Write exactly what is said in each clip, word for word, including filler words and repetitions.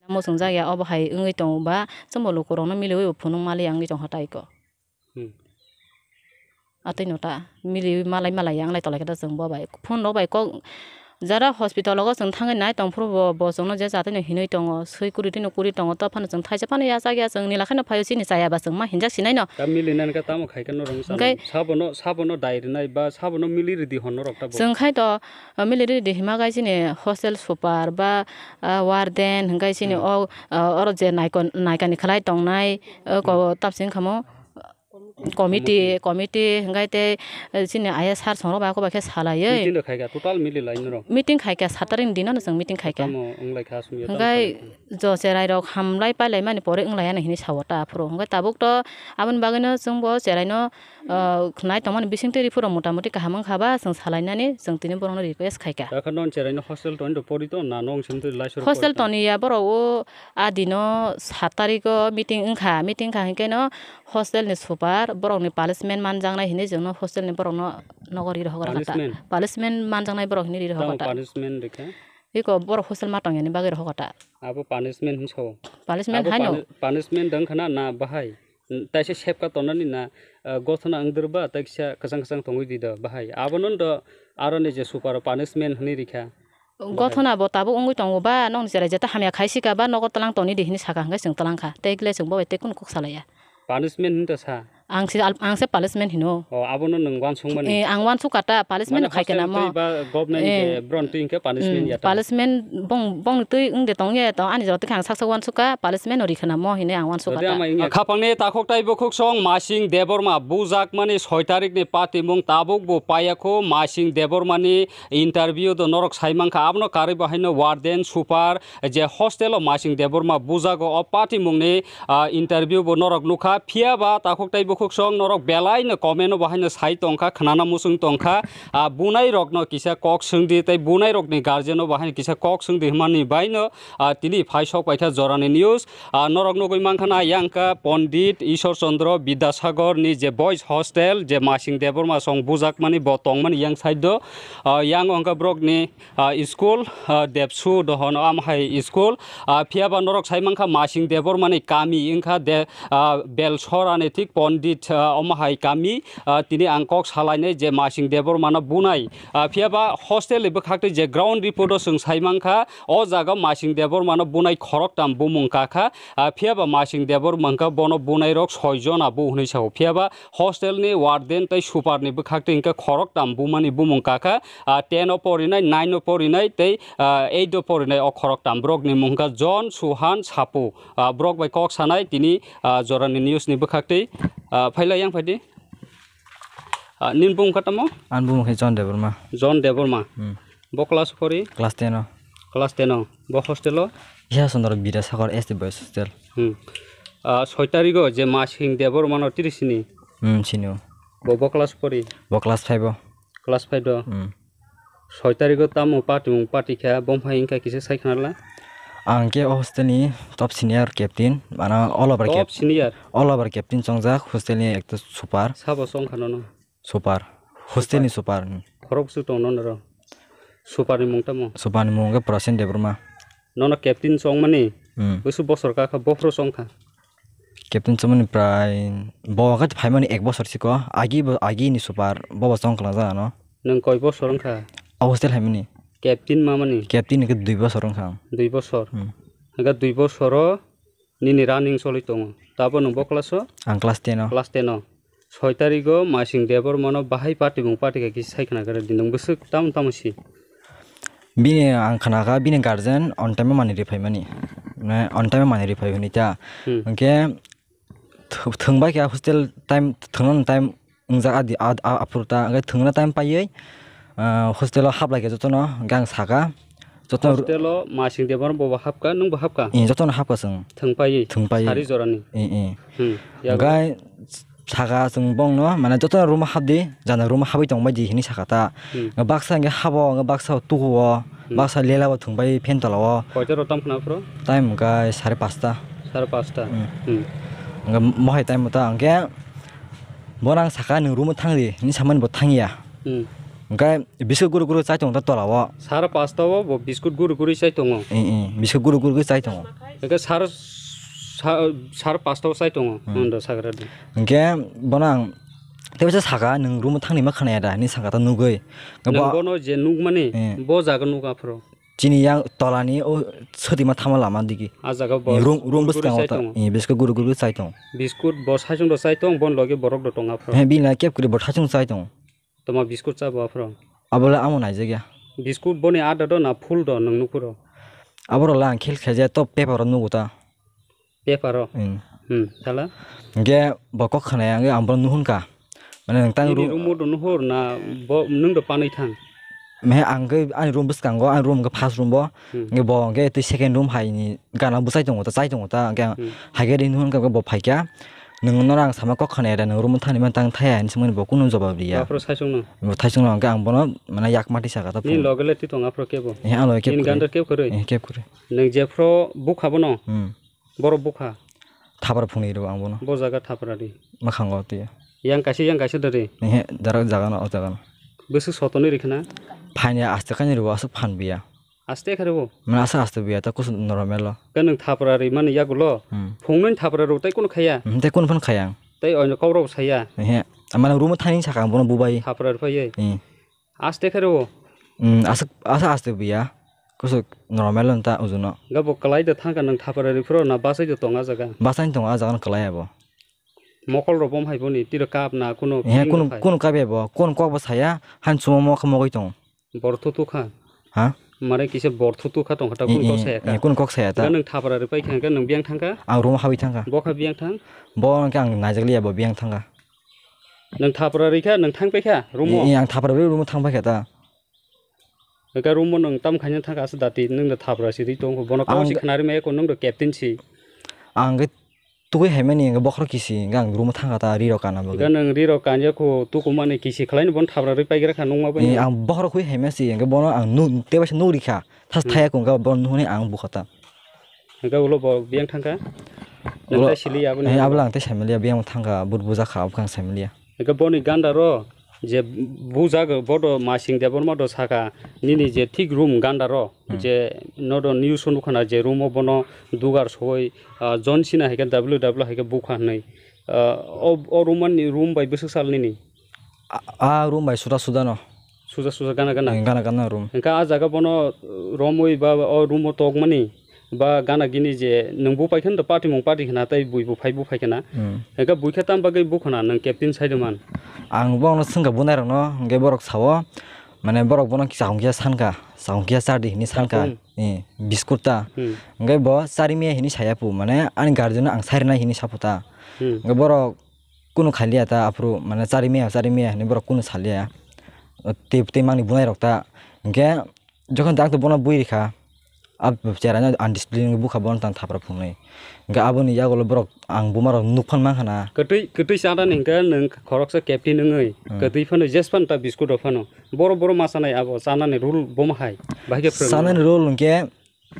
Tamo swngjak ya, obo hai wngwi tongo ba, chwngbo lukurokno miliwi bo phunuk maliya wngwi tongkha taiko. Hmm. Atwi no ta, miliwi malai malai ya wnglai tonglaikha da chwng bo bai. Phone rok bai kok jara hospital o chwng thangwi nai tongphuru bo, bo chwngno je chatwi no hinwi tongo, swi kuri twi no kuri tongo, to phano chwng thaisa phano yachak ya chwng nila kheno phaio chini chaya ba chwng ma hinjak sinai no. Ta mili nani kha tamo khai khe norok Hwnkhe sabono, sabono dai rwnai ba sabono mili rwdi hwn norok ta bo. Chwng khai to, Mili ridi hima gai chini hostel super ba, ah, warden hingkai chini Hmm. o, ah, oro je naikon-, naikani khlai tongnai, ah, ko Hmm. tapsing khamo committee, committee hingkai tei, eh, chini I A S sir songrok bai khe salaiwi. Meeting rok khaikha, total mili lai norok. Meeting khaikha, sat tarik ni dino no chwng meeting khaikha. Tamo wnglaikha aswk ya, tamo Hingkai salai kha. Jo cherai rok hamlai pailai mani pore wnglaiyana hinwi sao ta aphuru. Hingkai tabuk to aboni bagwi no chwngbo cherai no ah, khnai tongmani bisingtwi riphu rok mota moti kaham wngkha ba, chwng salainani chwng tini borokno request khaikha. Dakha non cherai no hostel toni do pori to na nong simi twi laisor Hostel pori to? Toni ya borok o adi no sat tarikh o meeting wngkha, meeting wngkha hinkhe no hostel ni super borok ni punishment manjaknai hinwi chwngno hostel ni borok no nogo ri rohok rwkha ta. Punishment? Punishment manjaknai borok hinwi ri rohok Tamo ta. Punishment rikha? Iko borok hostel ma tong yani bagwi rohok ta. Abo punishment hinwi sao? Punishment Abo haino? Puni-, punishment dang khana na bahai? Taisa sepka tonani na, ah, gothona wngdwr ba, tei kisa kwchang kwchang tongwi di do bahai. Abono do aroni je super punishment hwnwi rikha. Gothona bo tabuk wngwi tongo ba, nokni cherai jeta hamya khai sika ba, nogo twlang toni di hwnwi saka hwnkhe chwng twlang kha. Tei kle chwng bo bai tei kunu kok salaiya. Punishment hwn ta sa? Ang se al-, ang se punishment hino. O, abono nwng wansukmani? Eh, ang wansuk kha ta, punishment Mane khai khe hostel namo. Twi ba government Eh, je bron twi hwnkhe punishment mm, ya ta? Punishment bong, bong twi wng de tong ye to, ani jora twi khe ang sak sak wansuk kha, punishment no ri khna mo hine ang wansuk Jodi kha ta. Ama wngya Khapangni takhuk tai bukhuk song Masing Debbarma bujakmani soi tarikni patimung tabuk bo paiyakho. Masing Debbarmani interview do norok sai mankha, abono karwi bo haino warden, super, je hostel o Masing Debbarma bujago o patimungni, ah, interview bo norok nukha. Phiya ba takhuk tai bukhuk song norok belai no comment o bo haino sai tongkha, khnana muchung tongkha. Ah, bunai rokno kisa kok swngdi tei bunai rokni guardian o bo haino kisa kok swngdi hwnmani baino ah, tini phai sok paikha jorani news. Ah, norok nugwi mankha na yang kha Pondit Ishwar Chandra Bidyasagar ni je boys hostel, je Masing Debbarma song bujakmani bo tongmani yang side o. Ah, yang wngkha borokni, ah, school, ah, Debsu dohon am hai school. Ah, phiya ba norok sai mankha Masing Debbarmani kami wngkha de, ah, Belsora ni thik Pondit, ah, omo hai kami. Ah, tini ang kok salainai je Masing Debbarmano bunai. Ah, phiya ba hostel ni bwkhak twi je ground report o chwng sai mankha, o jaga Masing Debbarmano bunai khoroktam bumung kakha. Ah, phiya ba Masing Debbarma wngkha bono bunai rok soi jona bo hwnwi sao. Phiya ba hostel ni warden tei super ni bwkhak twi hwnkhe khoroktam bumani bumung kakha. Ah, ten o porinai, nine o porinai tei, ah, eight o porinai o khoroktam borokni mung wngkha John, Suhan, Sapu. Ah, borok bai kok sanai tini, ah, jorani news ni bwkhak twi. Ah, phailai yang phaidi. Ah, nini bumung kha tamo? Ani bumung khe John Debbarma. John Debbarma. Hmm. Bo class pori? Class ten o. Class ten o. Bo hostel o? Isha Chandra Bidyasagar S T Boys Hostel. Hmm. Ah, soi tarikh o je Masing Debbarma no tiri sini? Hmm, sini o. Bo, bo class pori? Bo class five o. Class five o? Hmm. Soi tarikh o tamo patimung pati kha, bom hai wngkha kisa sai khna la? Ang khe o hostel ni top senior captain, mano all over Top cap-, senior? All over captain chongjak hostel ni ekta super. Sabo chong kha nono? Super. Hostel ni super. Khorok bwswk tong nono ro? Super ni mung tamo? Super ni mung khe Prasen Debbarma. Nono captain chongmani? Hmm. Bwswk bosor ka kha, bophuru chong kha? Captain chongmani prai bo khe phaimani ek bosor siko, agi bo, agi ni super, bo bo chong khlajak ano. Nwng koi bosor wngkha? O hostel haimani. Captain mamani? Captain hwnkhe dui bosor wngkha ang. Dui bosor? Hmm. Hwnkhe dui bosoro nini running choli tongo. Tabo nwng bo class o? Ang class ten o. Class ten o. Soi tarikh o Masing Debbarmano bahai patimung pati kha kisa sai khna khe di nwng bwswk tamo tamo si? Bini ang khna kha bini guardian on time o manwi rw phaimani. Mane on time o manwi rw phai hwnwi ta. Hmm. Hwnkhe Th-, thwng bai khe hostel time, thwngna time wngjak adi, ad-, a-, aphuru ta, hwnkhe thwngna time paiwi, ah, hostel o hap lai khe jotono, hwnkhe ang saka, jotono ru- Hostel o Masing Debbarma bo hapka, nwng bo hapka? Ee, jotono hapka chwng. Thwng paiwi? Thwng paiwi. Sari jorani? Ee, ee. Hmm, yago? Hwnkhe saka chwng bongno, mane jotono room o hapdi, jana room o habwi tongbaidi hinwi saka ta. Hmm. Baksa hwnkhe habo, hwnkhe baksa tuku o, Hmm. baksa lela o thwng bai phen tola o. Koita ro tamo khna phuru? Time hwnkhe sare pasta. Sare pasta. Hmm. Hmm. Hwnkhe mohai time ta hwnkhe bono ang saka nwng room o thangdi hinwi samani bo thangya. Hmm. Hwnkhe biskut guru guru chai tongo ta tola o. Sar pasta o bo biskut guru guru chai tongo. Eh, eh, biskut guru guru chai tongo. Hwnkhe sar, sa-, sar pasta o chai tongo. Hmm. Hwn do sagra di. Hwnkhe bono ang tei bwsa saka, "Nwng room o thangni ma khwnaya da?" hinwi saka ta nugwi. Hwnkhe bo, nwng bono je nukmani, eh, bo jaga nuk aphuru. Chini yang tolani o swtwi ma thama lama digi. A jaga bo room, room guru guru bwskango chai ta, tongo. Eh, biskut guru guru chai tongo. Biskut bo saichung do chai tong, bon logi borok do tongo aphuru. He, bini lai kep kwrwi bo saichung chai tongo. Toma biskut cha bo aphuru. Abo le amo naijakya. Biskut boni ada do na full do nwng nukphuru? Aborok le ang khel khaijak, to paper o nugo ta. Paper o? Hmm. Hmm, thala? Hwnkhe bo kok khwnaya, hwnkhe ang bono nuhun kha. Mane nwng tang nini room o do nuhur na bo nwng do panwi thang? Mehe ang khe ani room bwskango, ani room hwnkhe first room bo. Hmm. Hwnkhe bo hwnkhe tei second room hai ni gana bwsai tongo ta, chai tongo ta. Hwnkhe ang, hmm, hai khe ri nuhun kha bo phaikha. Nwng nono ang sama kok khwnaya da, nwng room o thani man tang thaya hinwi swngmani bo kunu jobab riya. Aphuru saichung no? Bo thaisung no hwnkhe ang bono mane yak mati saka ta phungo. Nini loge le twi tong aphuru kebo? Ehe, ang loge keb kwrwi. Nini gandar keb kwrwi? Ehe, keb kwrwi. Nwng jephuru bukha bono? Hmm. Borok bukha? Thapra phungnwi rw ang bono. Bo jaga thapra ri? Mwkhango twi. Yang kaisa, yang kaisa da ri? Ehe, jara jaga no, o jaga no. Bwswk sotonwi rikha na? Phaini aste khaini rw aswk phan biya. Aste khe rw? Mane aswk aste biya, ta kusu normal o. Khe nwng thapra ri mani yagulo? Hmm. Phungnwi thapra rw tei kunu khaya? Hmm, tei kunu phano khaya ang. Tei oino kok rok bo saya? Ehe. Mane room o thani saka ang bono bubai. Thapra ri phaiwi? Hmm. Aste khe rw? Hmm, aswk, aswk aste biya. Kusu normal o ta ujuno. Ga bo kwlai da thangkha nwng thapra ri phuru na bachai da tong a jaga? Bachai tong a jaga no kwlai abo. Mokol rok bo hai boni tiro kap na kuno. Ehe, feeling kunu, rok hai. Kunu kap ya bo, kunu kok bo saya, han chumo mo khe mogoi tong. Bor thu thu kha. Ha? Mare kisa bor thu thu kha tong kha ta, eh, kunu kok eh, saya kha. Eh, kunu kok saya ta. Ga nwng thapra ri pai kha, ga nwng biyang thang kha? Ang room o hawi thang kha. Bo kha biyang thang? Bo hwnkhe ang naijak liya bo biyang thang kha. Nwng thapra ri kha, nwng thang pai kha room o? Eh, eh, ang thapra ri room o thang pai kha ta. Eka room o nwng tam khaina thangkha aswk dati, nwng da thapra si ri tong kho, bono kok si khna ri maya kho, nwng da captain si. Ang khe tugui hai mani, hwnkhe bokhorok kisi, hwnkhe ang room o thangkha ta, ri rok kana bagwi. Eka nwng ri rok kanya kho, tuku mani kisi khlai ni bono thapra ri paigra kha, nukma bai. Eh, ang bokhorok hui hai masi, hwnkhe bono ang nuk, tei baisa nuk ri kha, thas thaya kho, hwnkhe bono nuhuni ang bukha ta. Hwnkhe ulo bo biyang thangkha? Ulo, nwng tai sili ya aboni, eh, ulo? Abla ang tai saimaliya, biyang thangkha, but bujakha, abokhe ang saimaliya. Hwnkhe boni ganda ro, je bujak bodo Masing Debbarma do saka, nini je thik room ganda ro, hmm, je nodo news o nukha na je room o bono dugar soi, ah, John Cena hai khe W W hai khe bukha hinwi. Ah, o, o room ani room bai bwswk sal nini? A, a room bai suda suda no. Suda suda gana gana? Eh, gana gana room. Hwnkhe a jaga bono romwi ba o room o tokmani? Ba gana gini je nwng buphai khe no patimung pati khna tei bui buphai buphai khna. Hmm. Hwnkhe bui khe tam bagwi bukhna nwng captain sai rwman? Ang bono swngkha bunai rokno, hwnkhe borok sao, mane borok bono chahung khe sankha, chahung khe chardi hinwi sankha. Chahung? Eh, biskut ta. Hmm. Hwnkhe bo chari maya hinwi saya pu, mane ani guardian no ang sai rwnai hinwi saphu ta. Hmm. Hwnkhe borok kunu khaliya ta aphuru, mane chari maya, chari maya hinwi borok kunu saliya. Tei, tei mangni bunai rok ta. Hwnkhe jokhon tak to bono bui rikha, ab chera no undiscipline wngwi bukha bono tang thapra phungnwi. Hwnkhe aboni yagulo borok ang buma rok nuk phan mankha na. Kwtwi, kwtwi chanani hwnkhe nwng khoroksa captain wngwi, hmm, kwtwi phano jes phano ta biskut rok phano. Boro boro ma chanai abo chanani rule bomo hai. Bahai khe phwrwng mano. Chanani rule hwnkhe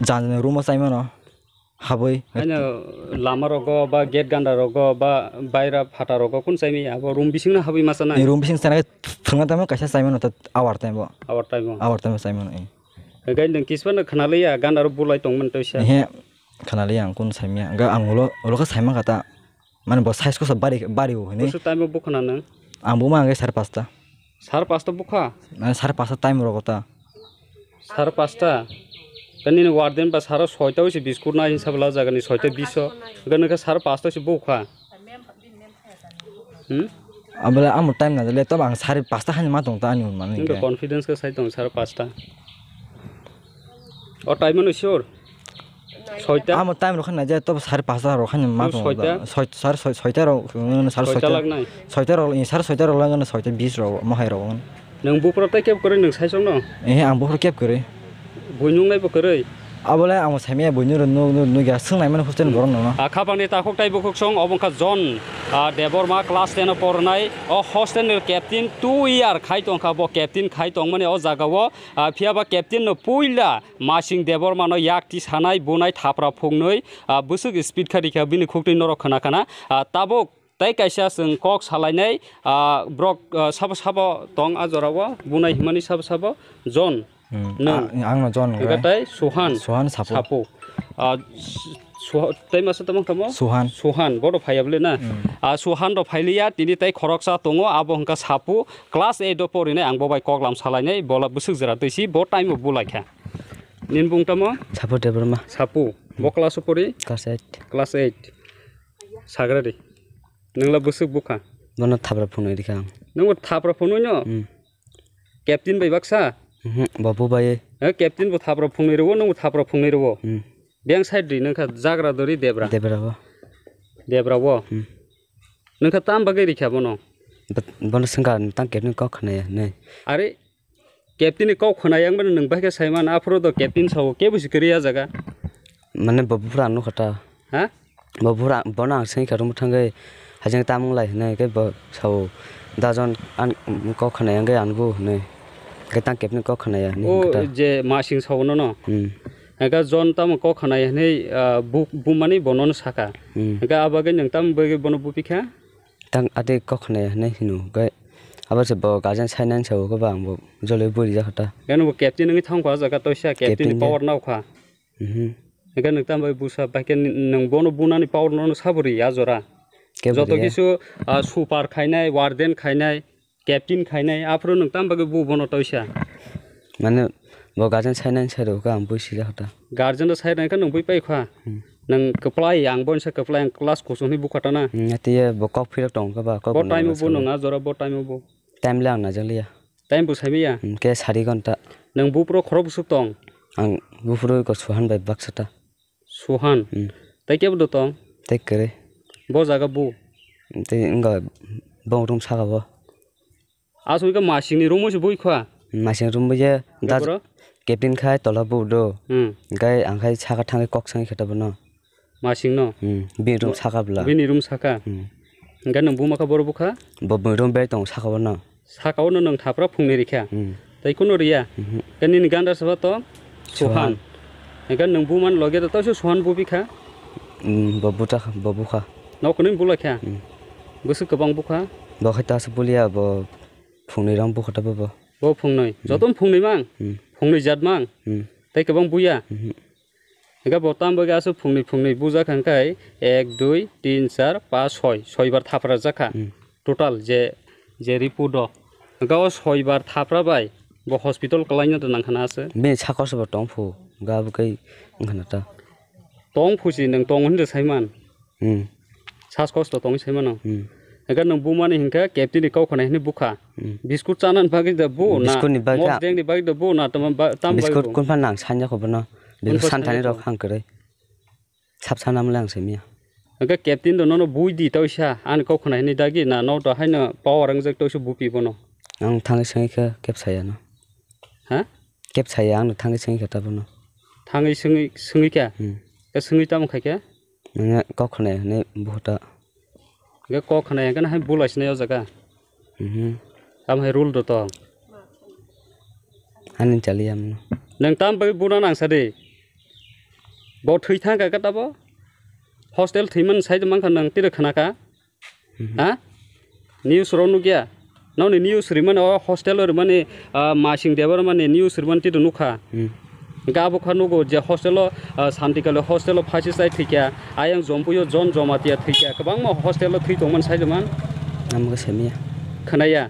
jani jani room o chai mano. Habwi. Haino lama rogo ba gate ganda rogo ba baira phata rogo kun chai maya abo room bising no habwi ma chanai? Room bising chanai thwngna tamo kaisa chai mano ta hour time o. Hour time o. Hour time o chai mano, eh. Hwnkhe nwng kisphano khna liya, ganda rok bulai tongmani tei sa. Ehe, khna liya ang kunu saimya. Hwnkhe ang ulo, ulo khe saima kha ta. Mane bo size kosa bari, bari o hinwi. Kusu time o bukhna nwng? Ang buma hwnkhe sare pasta. Sare pasta bukha? Mane sare pasta time rogo ta. Sare pasta? Tei nini warden ba sare soita o se biskut nai hinsa bwla jagani soita bish o. Hwnkhe nwng khe sare pasta o se bukha. Hmm? Abole amo time na le, tobo ang sare pasta hani ma tong ta ani unmani. Nwng do hwnkhe confidence khe sai tong sare pasta. O time ano sure? Soita? Amo time rok khana je tobo sare pasta rok khana ma tong soita? Soi-, sare soi-, soita rok, mm, sare soita. Soita lagnai? Soita rok, eh, sare soita rok lagnai, soita bish rok, mohai rok. Nwng buphuru tei keb kwrwi nwng saisong no? Eh, ang buphuru keb kwrwi. Buinung nai bo kwrwi? Abole ang saimaya buinung rok nuk, nuk, nuk ya, swngnai mani hostel borok no. Ah, khapang ni takhuk tai bukhuk song, obo wngkha John, ah, Debbarma class ten o pornai. O hostel ni captain two year khai tongkha, bo captain khai tongmani o jaga o, ah, phiya ba captain no puila Masing Debbarma no yak tisanai, bunai thapra phungnwi, ah, bwswk speed kha rikha bini khuktwi norok khna khna, ah, tabuk Tai kaisa chwng kok salainai, ah, borok, ah, sabo sabo tong a jorao, bunai himani sabo sabo John. Hmm. Nwng. A-, angno John hwnkhe hwnkhe. Tai Suhan. Suhan Sapu. Sapu. Ah, Su-, Suha-, tai masa tamo kamo? Suhan. Suhan, bodo phaiya bole na? Hmm. Ah, Suhan do phailiya, tini tai khoroksa tongo, abo hwnkha Sapu, class eight do porinai, ang bo bai koklam salainai, bola bwswk jora twi si, bo time o bulai kha. Nini bung tamo? Sapu Debbarma. Sapu. Bo class o pori? Class eight. Class eight. Sagrari. Nwngla bwswk bukha? Bono thapra phunui rikha ang. Nwngbo thapra phunui no? Hmm. Captain bai baksa? Mhm, bo bo bai. Eh, captain bo thapra phunui rwo, nwngbo thapra phunui rwo. Hmm. Beng side ri nwngkha jagra dori Debra. Debra bo. Debra bo. Hmm. Nwngkha tam bagwi rikha bono? But bono swngkha tang captain kok khwnaya hinwi. Are, captain ni kok khwnaya wngmani nwng bahai khe saiman, aphuru do captain sao kebo se kwrwi ah jaga. Mane bo buphuru ang nukha ta. Ha? Bo buphuru ang, bono ang swngwi kha room thangwi hajeng tam wnglai hinwi khe bo sao da John ang kok khwnaya wngwi ang bo hinwi. Khe tang captain kok khwnaya hinwi O hwnkhe ta. Je masing sao no no. Hmm. Hwnkhe John tamo kok khwnaya hinwi, ah, bu-, bumani bono no saka. Hmm. Hwnkhe ah bagwi nwng tamo bagwi bono bupikha? Tang ade kok khwnaya hinwi hino, hwnkhe abo se bo guardian sainani sao, hwnkhe ba ang bo joloi bui rijak kha ta. Hwnkhe nwng bo captain wngwi thangkha o jaga, toisa captain ni Captain de. Power naokha. Mhm. Hwnkhe nwng tamo bai busa, bahai khe nwng bono bunani power no sabo ri ya jora. Kebo Joto riya. Kisu, ah, super khainai, warden khainai, captain khainai, aphuru nwng tamo bagwi bu bono toisa? Mane bo guardian sainani sai rwkha ang bui sijak kha ta. Guardian no sai rwkha nwng bui pai kha. Hmm. Nwng kwplai, ang bono sa kwplai, ang class kuchung hinwi bukha ta na. Hmm, atiye bo kok philok tong kha ba, kok Bo bono time o bo sawi. Nwng a jora bo time o bo. Time le ang najak liya. Time bo saimiya? Hmm, ke sari ghonta. Nwng buphuru khorok bwswk tong? Ang buphuru ko Suhan bai baksa ta. Suhan. Hmm. Tei kebo do tong? Tei kwrwi. Bo jaga bu? Tei wngkha bong room saka bo. Aswk khe masingni room o se bui kha? Masing room bo je da Keboro? Captain khai tola bu do. Hmm. Hwnkhe ang khai saka thangwi kok sangwi khe ta bono. Masing no? Hmm. Bini room Bo-, saka bwla. Bini room saka? Hmm. Hwnkhe nwng buma kha boro bukha? Bo bini room bai tongo saka bono. Saka o no nwng thapra phungnwi rikha. Hmm. Tei kunu riya. Mhm. Khe nini ganda saba to Suhan. Suhan. Hwnkhe nwng bumani loge to toiso Suhan bubi kha. Hmm, bo buta kha, bo bukha. Nok kwnwi bulai kha. Hmm. Bwswk kwbang bukha. Bo khai ta aswk buliya, bo phungnwi rang bukha ta bo bo. Bo phungnwi. Hmm. Joto phungnwi mang. Hmm. Phungnwi jat mang. Hmm. Tei kwbang buya. Mhm. Hwnkhe bo tamo bagwi aswk phungnwi phungnwi bujak kha hwnkhe ek, dui, tin, char, panch, soi, soi bar thapra jak kha. Hmm. Total je, je report o. Hwnkhe o soi bar thapra bai bo hospital kwlaina da nang khana aswk. Bini sakao se bo tong phu, ga bwkhe wng khana ta. Tong phu si nwng tong hwnwi sai man. Hmm. Sas kosto tongwi sai mano. Hmm. Hwnkhe nwng bumani hinkhe captain ni kok khwnai hwnwi bukha. Hmm. Biscuit chanani bagwi da bu na? Biscuit ni bagwi mos a- dengni bagwi da bu na tamo ba-, tam bagwi Biscuit bu? Kunpha nang sanya kho bono. Biscuit Kunpha sanya santhani kho? Rok hang kwrwi. Sap sana mole ang simiya. Hwnkhe captain do nono bui di toisa ani kok khwnai hwnwi dagi na no to haino power wngjak toisa bupi bono? Ang thangwi sengwi khe kep saya no. Ha? Kep saya ang thangwi sengwi khe ta bono. Thangwi sengwi, sengwi khe? Hmm. Khe sengwi tamo khai khe? Nini kok khwnai hwnwi bukhuk ta. Hwnkhe kok khwnai hwnkhe hai bula sinai o jaga? Mhm. Tamo hai rule do tong? Ani chaliya mano. Nwng tam bagwi buna nang sa di? Bo thwi thang kha khe tabo? Hostel thwi man sai mankha nwng tiro khna kha? Mhm. Ha? News rok nukya? Nokni news rimani o hostel o rimani, ah, Masing Debbarmani news rimani tito nukha. Hmm. Hwnkhe abo kha nugo je hostel o, ah, Santikali hostel o phaisi chai thwikya, ayang Jompui o John Jomatia thwikya, kwbangma hostel o thwi tongmani sai rwmani. Amo khe semiya. Khwnaya.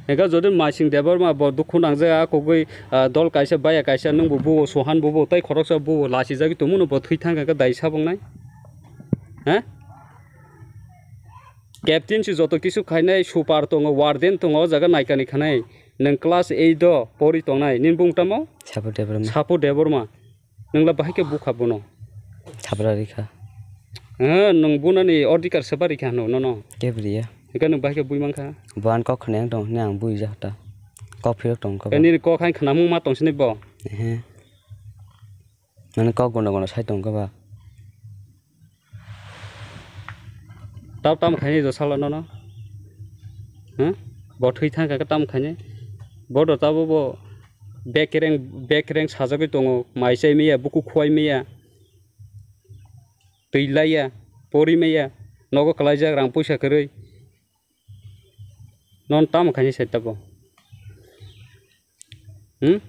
Hwnkhe jodi Masing Debbarma bo dukhu nangjak a kugui, ah, dol kaisa baya kaisa nwngbo bubo Suhan bubo tei khoroksa bubo lachijagwi tongmano bo thwi thang kha khe dai saboknai. Ha? Captain se joto kisu khainai, super tongo, warden tongo, o jaga naikani khanai. Nwng class eight o pori tongnai. Nini bung tamo? Sapo Debbarma. Sapo Debbarma. Nwngla bahai khe bukha bono? Thapra rikha. Eh, nwng bunani odhikar se ba rikha hano, nono? Kebo riya. Hwnkhe nwng bahai khe bui mankha? Bo ani kok khwnai tong hwnwi ang bui jak ta. Kok phirok tong kha ba. Nini kok hai khwnamung ma tong sini bo? Ehe. Mane kok gono gono sai tong kha ba. Tamo tamo khainai do salo nono? Huh? Bo thwi thang kha khe tamo khainai? Bo do tabo bo bekereng, bekereng sajagwi tongo, mai chai maya, buku khuwai maya, twi laiya, pori maya. Nogo kwlaijak rang puisa kwrwi. Non tamo khaini sai tabo. Hmm?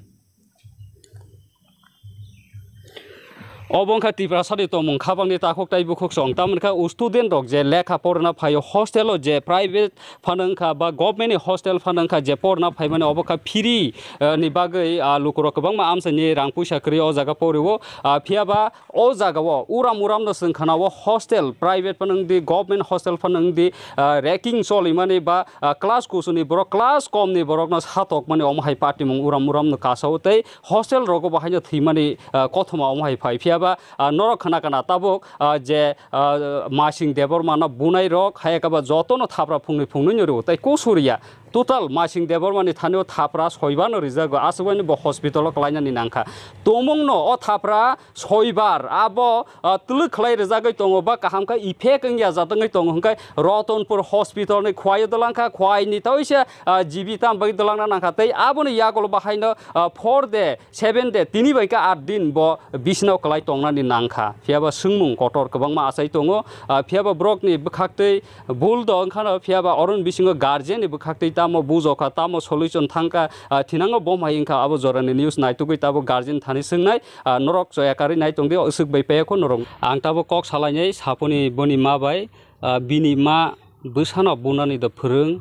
Obo wngkha Tiprasani tongmung khabangni takhuk tai bukhuk song. Tamoni kha student rok je lekha porna phaio hostel o je private phano wngkha ba government ni hostel phano wngkha je porna phaimani obo kha free, eh, ni bagwi, ah, lukurok kwbangma amchaini rang puisa kwrwi o jaga porio. Ah, phiya ba o jaga o uram uram no chwng khana o hostel private phano wngdi government hostel phano wngdi, ah, ranking cholimani ba, ah, class kusuni borok class kom ni borok no satokmani omo hai party mung uram uram no kasao tei hostel rogo bo haino thwimani, ah, kothoma omo hai phai. Phiya ba, ah, norok khna kana tabuk, ah, je, ah, Masing Debbarma no bunai rok hai khe ba joto no thapra phungnwi phungnwi no rwo tei kusuriya total Masing Debbarma ni thani o thapra soiba no rijago, aswkbaini bo hospital o kwlainani nangkha. Tumung no o thapra soibar abo, ah, twlwk khlai rwjagwi tongo ba kaham khe effect wngya jatwngwi tongo hwnkhe Ratanpur hospital ni khwai o dwlangkha, khwai ni toisa, ah, G B tam bagwi dwlangna nangkha tei aboni yagulo bahaino, ah, four day, seven day, tini bai khe aat din bo bisino kwlai tongnani nangkha. Phiya ba swngmung kotor kwbangma achai tongo, ah, phiya ba borokni bwkhaktwi bul do wngkhano, phiya ba oroni bisingo guardian ni bwkhaktwi tamo bujokha, tamo solution thangkha, ah, thinango bo mai wngkha abo jorani news naitugwi tabuk guardian thani swngnai. Ah, norok choya karwi nai tongdi, o swk bai paya kho norok. Ang tabuk kok salainai saponi boni ma bai, ah, bini ma bwsano bunani do phwrwng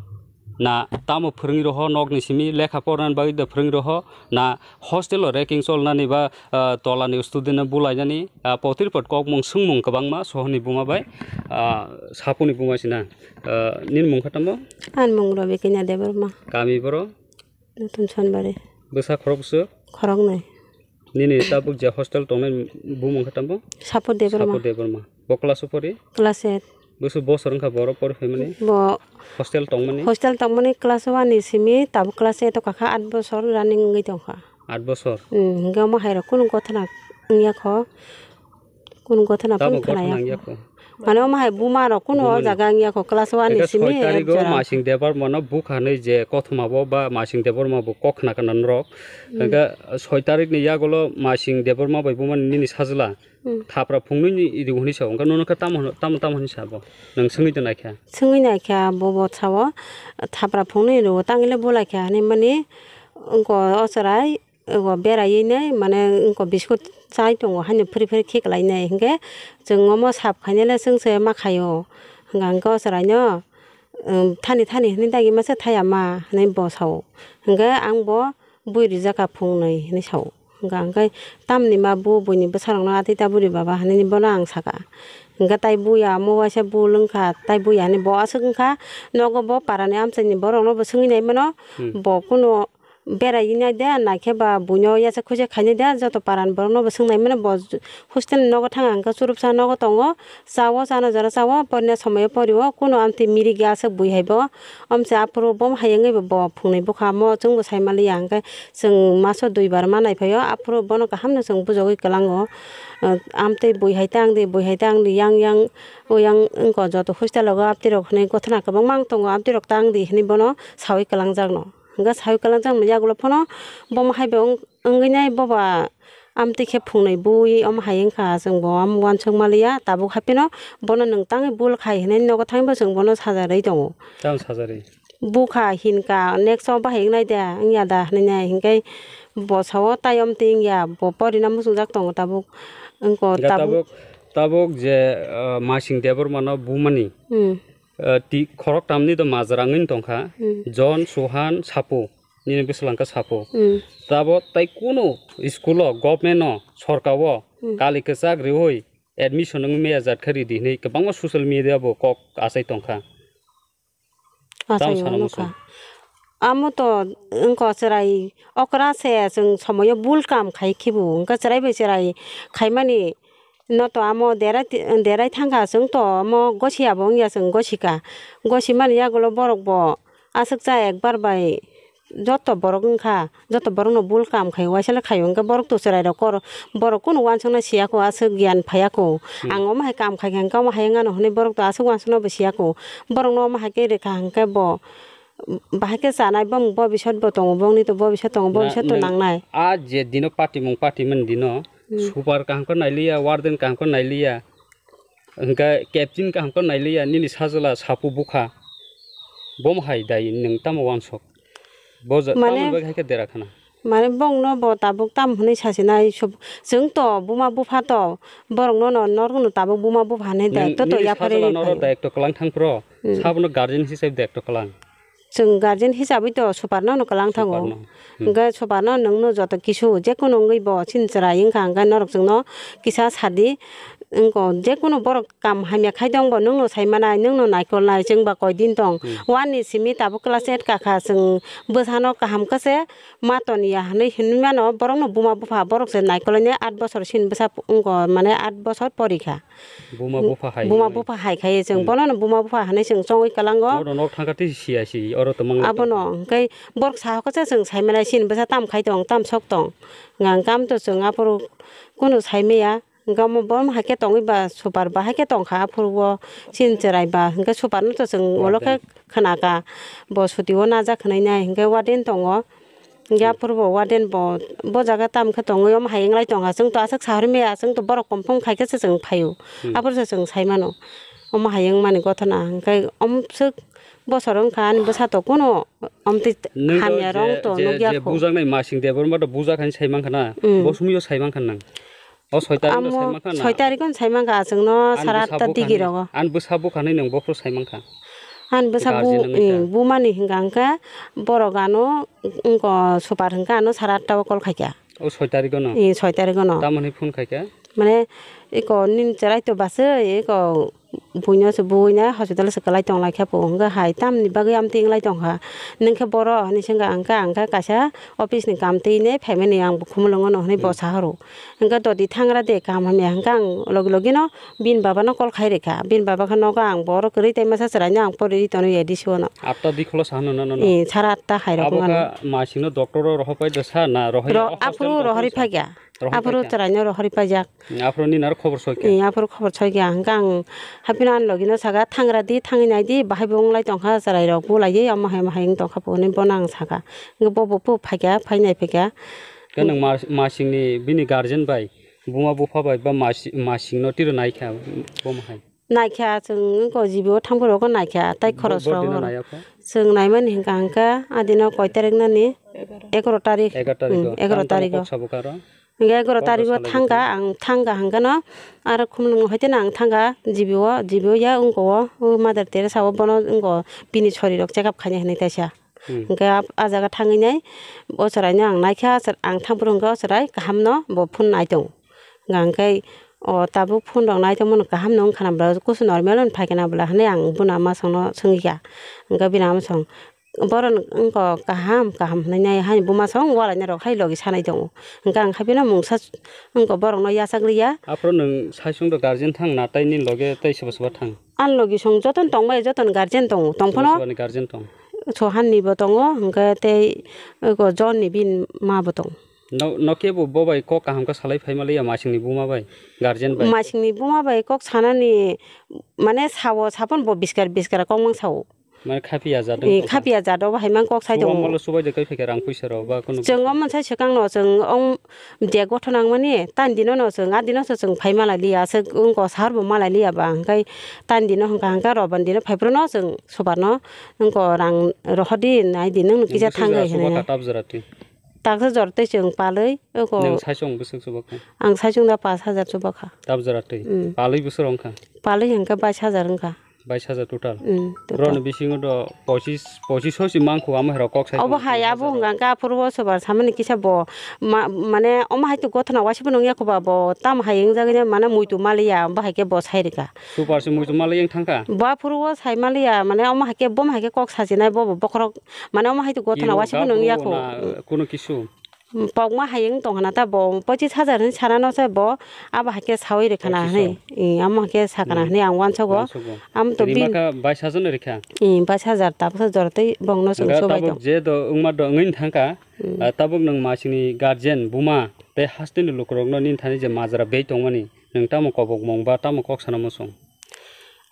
na tamo phwrwngwi roho, nokni simi lekha pornani bagwi do phwrwngwi roho na hostel o ranking cholnani ba, ah, tolani student no bulainani, ah, potir pot kokmung swngmung kwbangma sohorni buma bai, ah, saponi buma sina. Ah, nini mung kha tamo? Ani mung Robikanya Debbarma. Kami boro? Nutun Sonbari. Bwsa khorok bwswk? Khoroknwi. Nini tabuk je hostel tongnai bumung khe tamo? Sapor Debbarma. Sapor Debbarma. Bo class o pori? Class eight. Bwswk bosor wngkha borok pori phaimani? Bo hostel tongmani? Hostel tongmani class one ni simi tabuk class eight o kakha, aat bosor running wngwi tongkha. Aat bosor? Hmm, hwnkhe omo hairok kunu gothana wngya kho. Kunu gothana kunu khwnaya kho. Mane omo hai buma rok kunu o jaga wngya kho, class one ni simi soi tarigo Masing Debbarma no bukha hinwi je kothoma bo ba Masing Debbarma bo kok khna kana norok. Hmm. Hwnkhe soi tarik ni yagulo Masing Debbarma bai buma nini sajla. Hmm. Thapra phungnwi ni iri hinwi sa, hwnkhe nono khe tamo, tamo, tamo hinwi sa bo? Nwng swngwi tong naikha? Swngwi naikha, bo bo sao, thapra phungnwi rwo, tangwi le bulaikha hinwi mani, wngkha o chwrai, Ego beraiwi nai, mane, wngkha biskut chai tongo, haino phri phri khiklainai. Hinkhe chwng omo sap khainai le chwng se ma khaio. Hwnkha hinkhe o chwraino, um, thani thani hinwi dagi masa thaya ma hinwi bo sao. Hinkhe ang bo bui rijak kha phungnwi hinwi sao. Hwnkha hinkhe tamni ma bo buini bwsarokno atwi ta buri baba hinwi bono ang saka. Hinkhe tai buya omo waisa bul wngkha, tai buya hinwi bo aswk wngkha. Nogo bo parani amchaini borokno bo swngwi nai mano, hmm, bo kunu Berai nai de, naikhe ba buino yacha khuja khainai de, joto paran borokno bo swngnai mano, bo hostel ni nogo thang ang khe churupsa nogo tongo, chao chana jora chao, porina somoio porio, kuno amtwi mirik ya aswk bui hai bo, omse aphuru bo hai wngwi bo phungnwi bwkha mo chwngbo sai manliya, hwnkhe chwng maso dui bar ma naiphaio, aphuru bono kaham no chwng bujogwi kwlango, amtwi bui hai ta wngdi, bui hai ta wngdi, yang yang, o yang wngkha joto hostel rogo amtwi rok hinwi gothana kwbangma wng tongo, amtwi rok ta wngdi hinwi bono sawi kwlangjakno. Hwnkhe sawi kwlangjak mani yagulo phano bomo hai bai wng-, wngwi nai boba amtwi khe phungnwi bui omo hai wngkha, chwng bo omo uansuk manliya, tabuk hai phano bono nwng tangwi bul khai hinwi nogo thangwi bo chwng bono sajarwi tongo. Tamo sajarwi? Bukha hinkha, next o bahai wngnai de, wngya da hinwi nai, hinkhe bo sao tai omtwi wngya, bo porina muchungjak tongo tabuk. Wngkha tabuk, tabuk je, ah, Masing Debbarma no bumani. Hmm. Ah, ti khoroktamni do majra wngwi tongkha, hmm, John, Suhan, Sapu, nini bwswlang kha Sapu. Hmm. Tabo tai kunu school o, government o, sorkar o, hmm, kali kwchak riui admission wngwi maya jat kha ridi hinwi kwbangma social media bo kok achai tongkha. Achai tamo sana nukha. Muchung. Amo to wngkha chwrai okra se chwng somoio bul kam khai khibu, wngkha chwrai bai chwrai khaimani. No to amo derai, derai thangkha, chwng to amo gosi abo wngya, chwng gosi ka. Gosi mani yagulo borok bo aswk cha ekbar bai joto borok wngkha, joto borok no bul kam khai, waisa le khaio, hwnkhe borok to chwrai rok kor, borok kunu uansuknai siya kho, aswk giyan phaiya kho. Hmm. Ang omo hai kam khai kha, hwnkhe omo hai wngya no hinwi borok to aswk uansuknai bo siya kho. Borok no omo hai khe rwkha hwnkhe bo, bahai khe chanai bong bobisot bo tongo, bongni to bobisot tongo, bobisot to nangnai. A je dino party mung party mani dino, hmm, super kaham khe nailiya, warden kaham khe nailiya. Hwnkhe captain kaham khe nailiya nini sajwla sapu bukha. Bomo hai dai nwng tamo wansok? Bo ja-, Mane, tamoni bagwi hai khe dera khana. Mane bongno bo tabuk tam hwnwi sasinai sub-, chwng to buma bupha to borokno no norokno tabuk buma bupha hwnwi Nwng daitw to nini yaphari sajwla noro phai. Daitw kwlang thang phro, Hmm. Sabono guardian hisabe daitw kwlang. Chwng guardian hisabwi to superno no kwlang thango. Superno. Hmm. Hwnkhe superno nwngno joto kisu jekunu wngwi bo chini chwrai wngkha, hwnkhe norok chwngno kisa sadi, wngkha jekunu borok kam hamya khai tong bo nwngno sai manai, nwngno naikolnai, chwng ba koi din tong. Hmm. One ni simi tabuk class eight kakha, chwng bwsano kaham khe se ma ton ya hwnwi hinwi mano, borokno buma bupha borok se naikolainai aat bosor sin bwsa wngkha, mane aat bosor porikha. Buma bupha hai Buma hwnwi. Bupha hai khai chwng Hmm. Bono no buma bupha hwnwi chwng chongwi kwlango. Oro nok thangkha tei siya si, oro to mang Abono tongkha. Hwnkhe borok sahokhe se chwng sai manai sin bwsa tam khai tong, tam sok tong. Hwnkhe kam to chwng aphuru kunu sai maya. Hwnkhe omo borom hai khe tongwi ba super ba hai khe tongkha aphuru o chini chwrai ba. Hwnkhe super no to chwng ulo khe Warden. Khwnaka bo suti o najak hwnwi nai hwnkhe warden tongo. Hwnkhe aphuru bo warden bo, bo jaga tam khe tongwi omo hai wnglai tongkha. Chwng to aswk sahorwi maya, chwng to borok kom phung khai khe se chwng phaio. Hmm. Aphuru se chwng sai mano. Omo hai wngmani gothona hwnkhe omo swk bosor wngkha ani bwsa to kunu omtwi Nwng to hamya je, rong to je, nukya je kho. Bujaknai Masing Debbarma to bujak hai sai mankha na? Hmm. Bo sumio sai mankha nang? O soi tarikh no Amo sai mankha na? Soi tarikh no sai mankha, chwngno Ani sara bwsa atta bwkhani, digi rogo. Ani bwsa bwkhani nwng bophuru sai mankha? Ani bwsa bu-, Guardian wngwi eh, ta. Bumani hwnkha hwnkhe borok ano wngkha super hwnkha ano sara atta o call khaikha. O soi tarikh no? Eh, soi tarikh no. Tamoni phone khaikha? Mane eko nini chwrai to bwsai eko buino se buina hospital se kwlai tong lai kha po hwnkha hai tamni bagwi amtwi wng lai tong kha. Nwng khe boro hinwi se wngkha ang khe, ang khe kaisa office ni kam twi ne phaimani ang bo khumulwngo no hinwi bo Hmm. sa horo. Hwnkhe dodi thangra de, kaham hamya hwnkhe ang logi logi no bini baba no call khai rikha. Bini baba khe nogo ang bo oro kwrwi tei masa chwraino ang pori ri tono A D C o no. Atta dikholo sa hwnwi no, no, no. Eh, sara atta hai rok Abo wngkha kha no. Masing no doctor o rohor pai da sa na rohor Ro-, o hostel aphuru tong rohor sa? Phai kha. Rohor Aphuru pai kha. Chwraino rohor paijak. Hmm, aphuru nini aro khobor soi kha. Eh, aphuru khobor soi kha. Hwnkhe ang haphino ani logi no saka thangra di thangwi nai di bahai bo wng lai tong kha chwrai rok bo lai di omo hai omo hai wng tong kha po hinwi bono ang saka. Hwnkhe bo bo phai kha, phai nai phai kha. Khe nwng ma-, Masing ni bini guardian bai, buma bupha bai ba masi-, Masing no tiro nai kha, bomo hai? Nai kha, chwng wngkha G B o thang phuru khe nai kha, tai Bo-, khoros bo rok dino oro. Nai ya kho? Chwng nai mani hwnkha hwnkha, a dino koi tarik nani? Egaroh tarik. Egaroh tarik Hmm, o. Egaroh Tamo tamo tarik o. Kok sabo kha aro? Hwnkhe egaroh Kok tarik o salai thang kha, bwtwi. Ang thang kha hwnkhe no, aro khumlwng hai teno ang thang kha, G B o, G B o ya wngkha o, o Mother Teresa o bono wngkha o, bini sori rok check up khainai hinwi taisa. Hmm. Hwnkhe ap-, a jaga thangwi nai, o chwraino ang naikha, chwr-, ang thangphuru hwnkhe o chwrai kahamno bo phone nai tongo. Hwnkhe o tabuk phone rok nai tongmano kahamno wngkha na bwla, kusu normal wng phaikha na bwla hinwi ang bono ama songno swngwi kha. Hwnkhe bini ama song, "Bohrok wngkha kaham, kaham," hinwi nai haino buma song walainai rok hai logi sanai tongo. Hwnkhe ang haphino mungsa wngkha borokno yachak liya. Aphuru nwng saichung do guardian thang na tei nini loge tei sobo sobo thang? Ani logi song jotono tongbai, jotono guardian tongo, tong phano. Sobo soboni guardian tong? Sohanni bo tongo, hwnkhe tei eko John ni bini ma bo tongo. No, no kebo bo bai kok kaham khe salai phaima liya Masing ni buma bai, guardian bai? Masing ni buma bai kok sanani, mane sao, sapon bo biskar biskar kok mang sao. Mane khapiya jat Eh, wngkha. Khapiya jat o bahai mang kok sai tongo. Chuba malo chubai de kai phaikha rang puisa rok ba kunu Chwng busa? Omo sai swkang no chwng ong je gothon nang mani tan dino no chwng a dino se chwng phai malai liya se wngko sahar bo malai liya ba hwnkhe tan dino hwnkha hwnkha roban dino phai phuru no chwng sobar no wngko rang rohor di nai di nwng no kisa Nwng bwswk thang jora gai chuba hinwi. Kha tap jora twi? Taksa jora twi chwng palwi wngko. Nwng saichung bwswk chuba kha? Ang saichung da pash hajar chuba kha. Tap jora twi? Mm. Palwi bwswk rok wngkha? Palwi hwnkhe bais hajar wngkha. Bais hajar total. Mm, total. Borokni bisingo do pochis, pochis so si mangkho, amo hai rok kok sai Obo tongkha hai abo hajar hwnka rok. Hwnkha aphuru o sobar samani kisa bo ma-, mane omo hai to gothona waisa phano wngya kho ba bo tamo hai wngjagwi mane muitu maliya, bo hai khe bo sai rwkha. Super se muitu maliya wng thangkha? Bo aphuru o sai maliya, mane omo hai khe, bo hai khe kok sajinai bo bo bokhorok, mane omo hai to gothona Kilo waisa phano gabru wngya kho. Na kuno kisu? Pokma hai wng tong khna ta bo pochis hajar hinwi sana no se bo abo hai khe sawi rwkha na Pochis hinwi. Amo hai khe sakha na Hmm. hinwi ang uansago. Uansago. Amo to Rima bin kha bais hajar no rikha? Bais hajar tabuk se jora tei bongno chwng Hwnkhe chubai tabuk tong. Je do wngma do wngwi thangkha, Hmm. Ah, tabuk nwng Masing ni guardian buma tei haste ni lukurokno nini thani je majra bei tongmani nwng tamo kobokmung ba tamo kok sana muchung?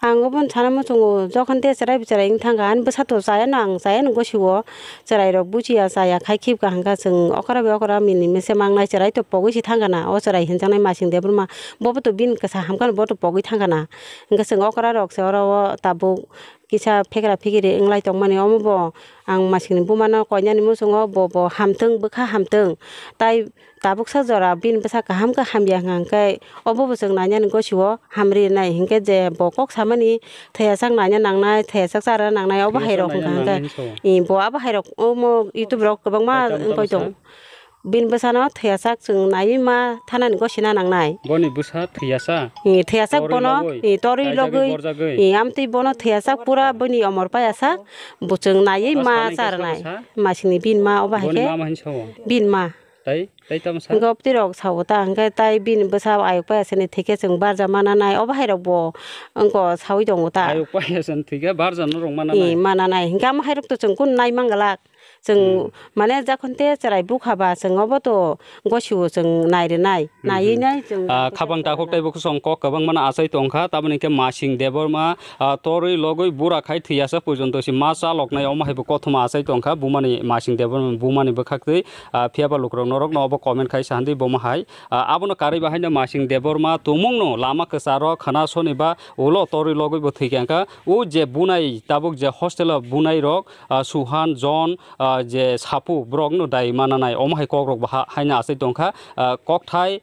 Ang obo sana muchungo, jokhon te chwrai chwrai wng thangkha, ani bwsa to chaya no, ang chaya no gosio, chwrai rok buchiya chaya khai khibka hwnkha, chwng okra bai okra mili mese mangnai, chwrai to pogwi se thangkha na, o chwrai hinjaknai Masing Debbarma, bobo to bini kwsa hamkha no, bo to pogwi thangkha na, hwnkhe chwng okra rok se oro o tabuk kisa phekra phekri wnglai tongmani, omo bo ang Masing ni buma no koinani muchungo, bo bo hamtwng, bwkha hamtwng, tai tabuksa jora bini bwsa kaham khe hamya hwnkha hwnkhe, obo bo chwng nainani gosio hamri nai hinkhe je bo kok samani thwiyasak naina nangnai, thwiyasak chara nangnai, obo hai rok hwnkha hwnkhe. I, bo abo hai rok omo YouTube rok kwbangma wngkoi tong. Bini bwsano thwiyasak chwng naiwi ma thanani gosina nangnai. Boni bwsa thwiyasak? I, thwiyasak bono, i, torwi logwi, i, amtwi bono thwiyasak pura bini omor payasak, bo chwng naiwi ma charnai. Masingni bini ma obo hai khe. Bini ma. Tai, tai tamo sa? Hwnkhe obwtwi rok sao ta, hwnkhe tai bini bwsa ayuk pai aswkni thwikhe chwng barja mana nai, obo hai rok bo wngko saui tongo ta. Ayuk pai aswkni thwikhe barja no rok mana nai. Mana nai, hwnkhe amo hai rok to chwng kunu nai man glak. Chwng mane jokhon te chwrai bukha ba chwng obo to gosio chwng nai rwnai. Naiwi nai chwng. Ah, khabang takhuk tei bukhuk song kok kwbangma no achai tongkha, tamoni hwnkhe Masing Debbarma, ah, torwi logwi bura khai thwiyasa porjonto se ma chaloknai, omo hai bo kothoma achai tongkha bumani, Masing Debbarma bumani bwkhaktwi. Ah, phiyaba lukurok norokno obo comment khai sahandwi bomo hai. Ah, abono karwi bahaino Masing Debbarma tumungno lama kwcharo khwna soniba ulo torwi logwi bo thwikha wngkha. O je bunai tabuk je hostel o bunai rok, ah, Suhan, John, ah, je Sapu borokno dai mana nai omo hai kokrok baha haino achai tongkha. Ah, kokthai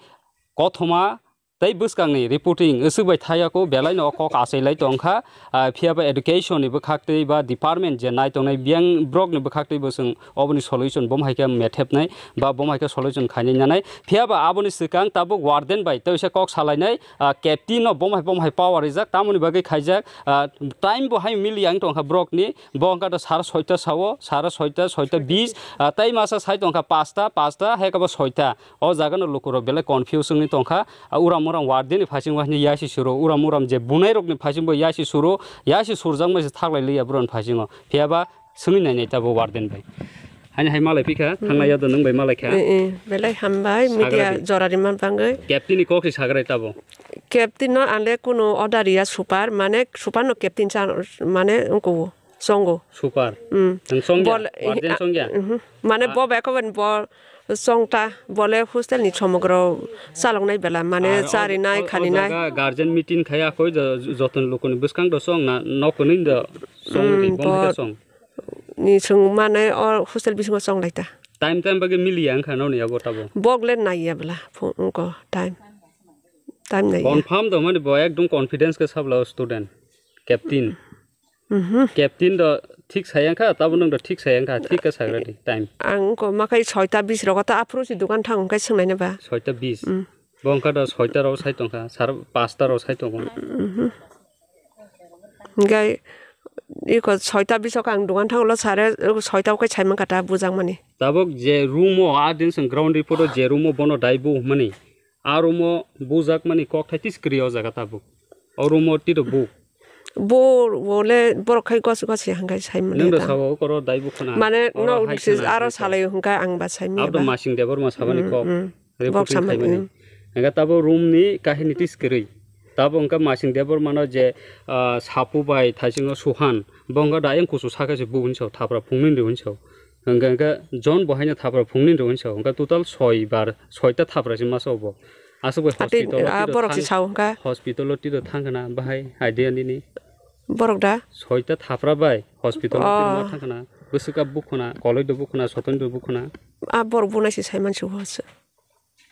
kothoma tei bwskangni reporting aswk bai thayako, belaino o kok achai lai tongkha. Ah, phiyaba education ni bwkhaktwi ba department je nai tongnai biyang borokni bwkhaktwi bo chwng oboni solution bomo hai khe methepnai ba bomo hai khe solution khainai nanai. Phiyaba aboni swkang tabuk warden bai tei se kok salainai, ah, captain no bomo hai, bomo hai power rijak, tamoni bagwi khaijak, ah, time bo hai miliya wng tongkha borokni, bo wngkha sara soita sao, sara soita, soita bis, ah, tei masa sai tongkha pasta, pasta hai khe bo soita. O jaga no lukurok belai confuse wngwi tongkha. Ah, uram uram warden ni phaisingo haino yasi suro, uram uram je bunai rokni phaisingo yasi suro, yasi surjakma se thaklai liya boroni phaisingo. Phiyaba swngwi nainai tabuk warden bai. Haino hai malai phikha, thangnai ya do nwng bai malai kha. Eh, eh, belai hambai, media jora rima bangwi. Captain ni kok se sagrai tabuk. Captain no ang le kunu order ya super, mane super no captain cha, mane wngko. Chongo. Super. Mm. Nwng chongya? Warden chongya? Mhm. Mane bo bai koboni bo chongta, bole hostel ni somogro chaloknai bela, mane charinai, khaninai. Guardian meeting khai akoi jo-, joton lukuni bwskang do chong na, nok kwnwi do chong di, mm, bo hai chong. Ni chwng mane o hostel bisingo chong laita. Time time bagwi miliya wngkha noni abo tabo? Bok le naiya bela, phone ko time. Time naiya. Confirm do mani bo ekdom confidence ke sabla o student. Captain. Mhm. Captain do thik sayang kha, tabo nwng do thik sayang kha, thik khe sagra di time. Ang ko makai soita bis rogo ta aphuru si dukan thang kai swngnai na ba. Soita bis. Mm. Bo wngkha do soita rok sai tongkha, sar pasta rok sai tongo. Mhm. Gai iko soita bis o ang dukan thang lo sare soita o kai sai man kata bujang mani. Tabok je room o a din song ground report o je room o bono dai bu mani. A room o bujak mani kok thai tis kri o jaga tabuk. O room o tito buk. Bo, bo le borok khai gos gos ya hangkai sai mani. Nwng da ta. Sabo koro dai buk khana. Mane oro no hai sis khana aro sai salai hangkai ang ba sai mi. Abdo ba. Masing Debbarma sabani kok. Mm, mm. Bok samani. Hingga tabo room ni kahini tis kri. Tabo hingga Masing Debbarma no je, ah, Sapu bai thaisingo Suhan. Bo hingga da yang kusu sakai se bu hinso thapra phungni ri hinso. Hingga, hingga John bo haino thapra phungni rw hinsa, hingga total soi bar, soita thapra se masa obo. Aswk bai hospital o tito thang-, hospital o tito thang khna bahai idea nini. Borok da? Soita thapra bai hospital o tito ma thang khna, bwswk a bukhuna, koloi do bukhuna, sotoni do bukhuna. A borok bunai se sai mansi bo se.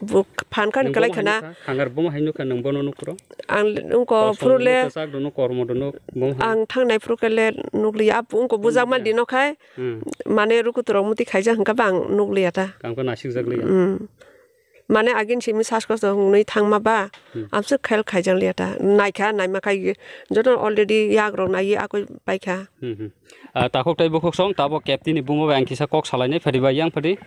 Bo phan khan kwlai khana. Hangar bomo hai nukha, nwng bono nukro? Ang le-, wngko phuru le, ang thangnai phuru khe le nukliya. Wngko bujakma dino khai, mane rukuturok muti khaijak hwnkhe ba ang nukliya ta. Ang khe nasikjak liya. Mane agin simi sasko hwnwi thangma ba, amswk khel khaijak liya ta. Naikha, naima khai joto already yagrok naiwi akoi paikha. Ah, takhuk tei bukhuk song, tabok captain ni buma bai ang kisa kok salainai, phadi bai yang phadi.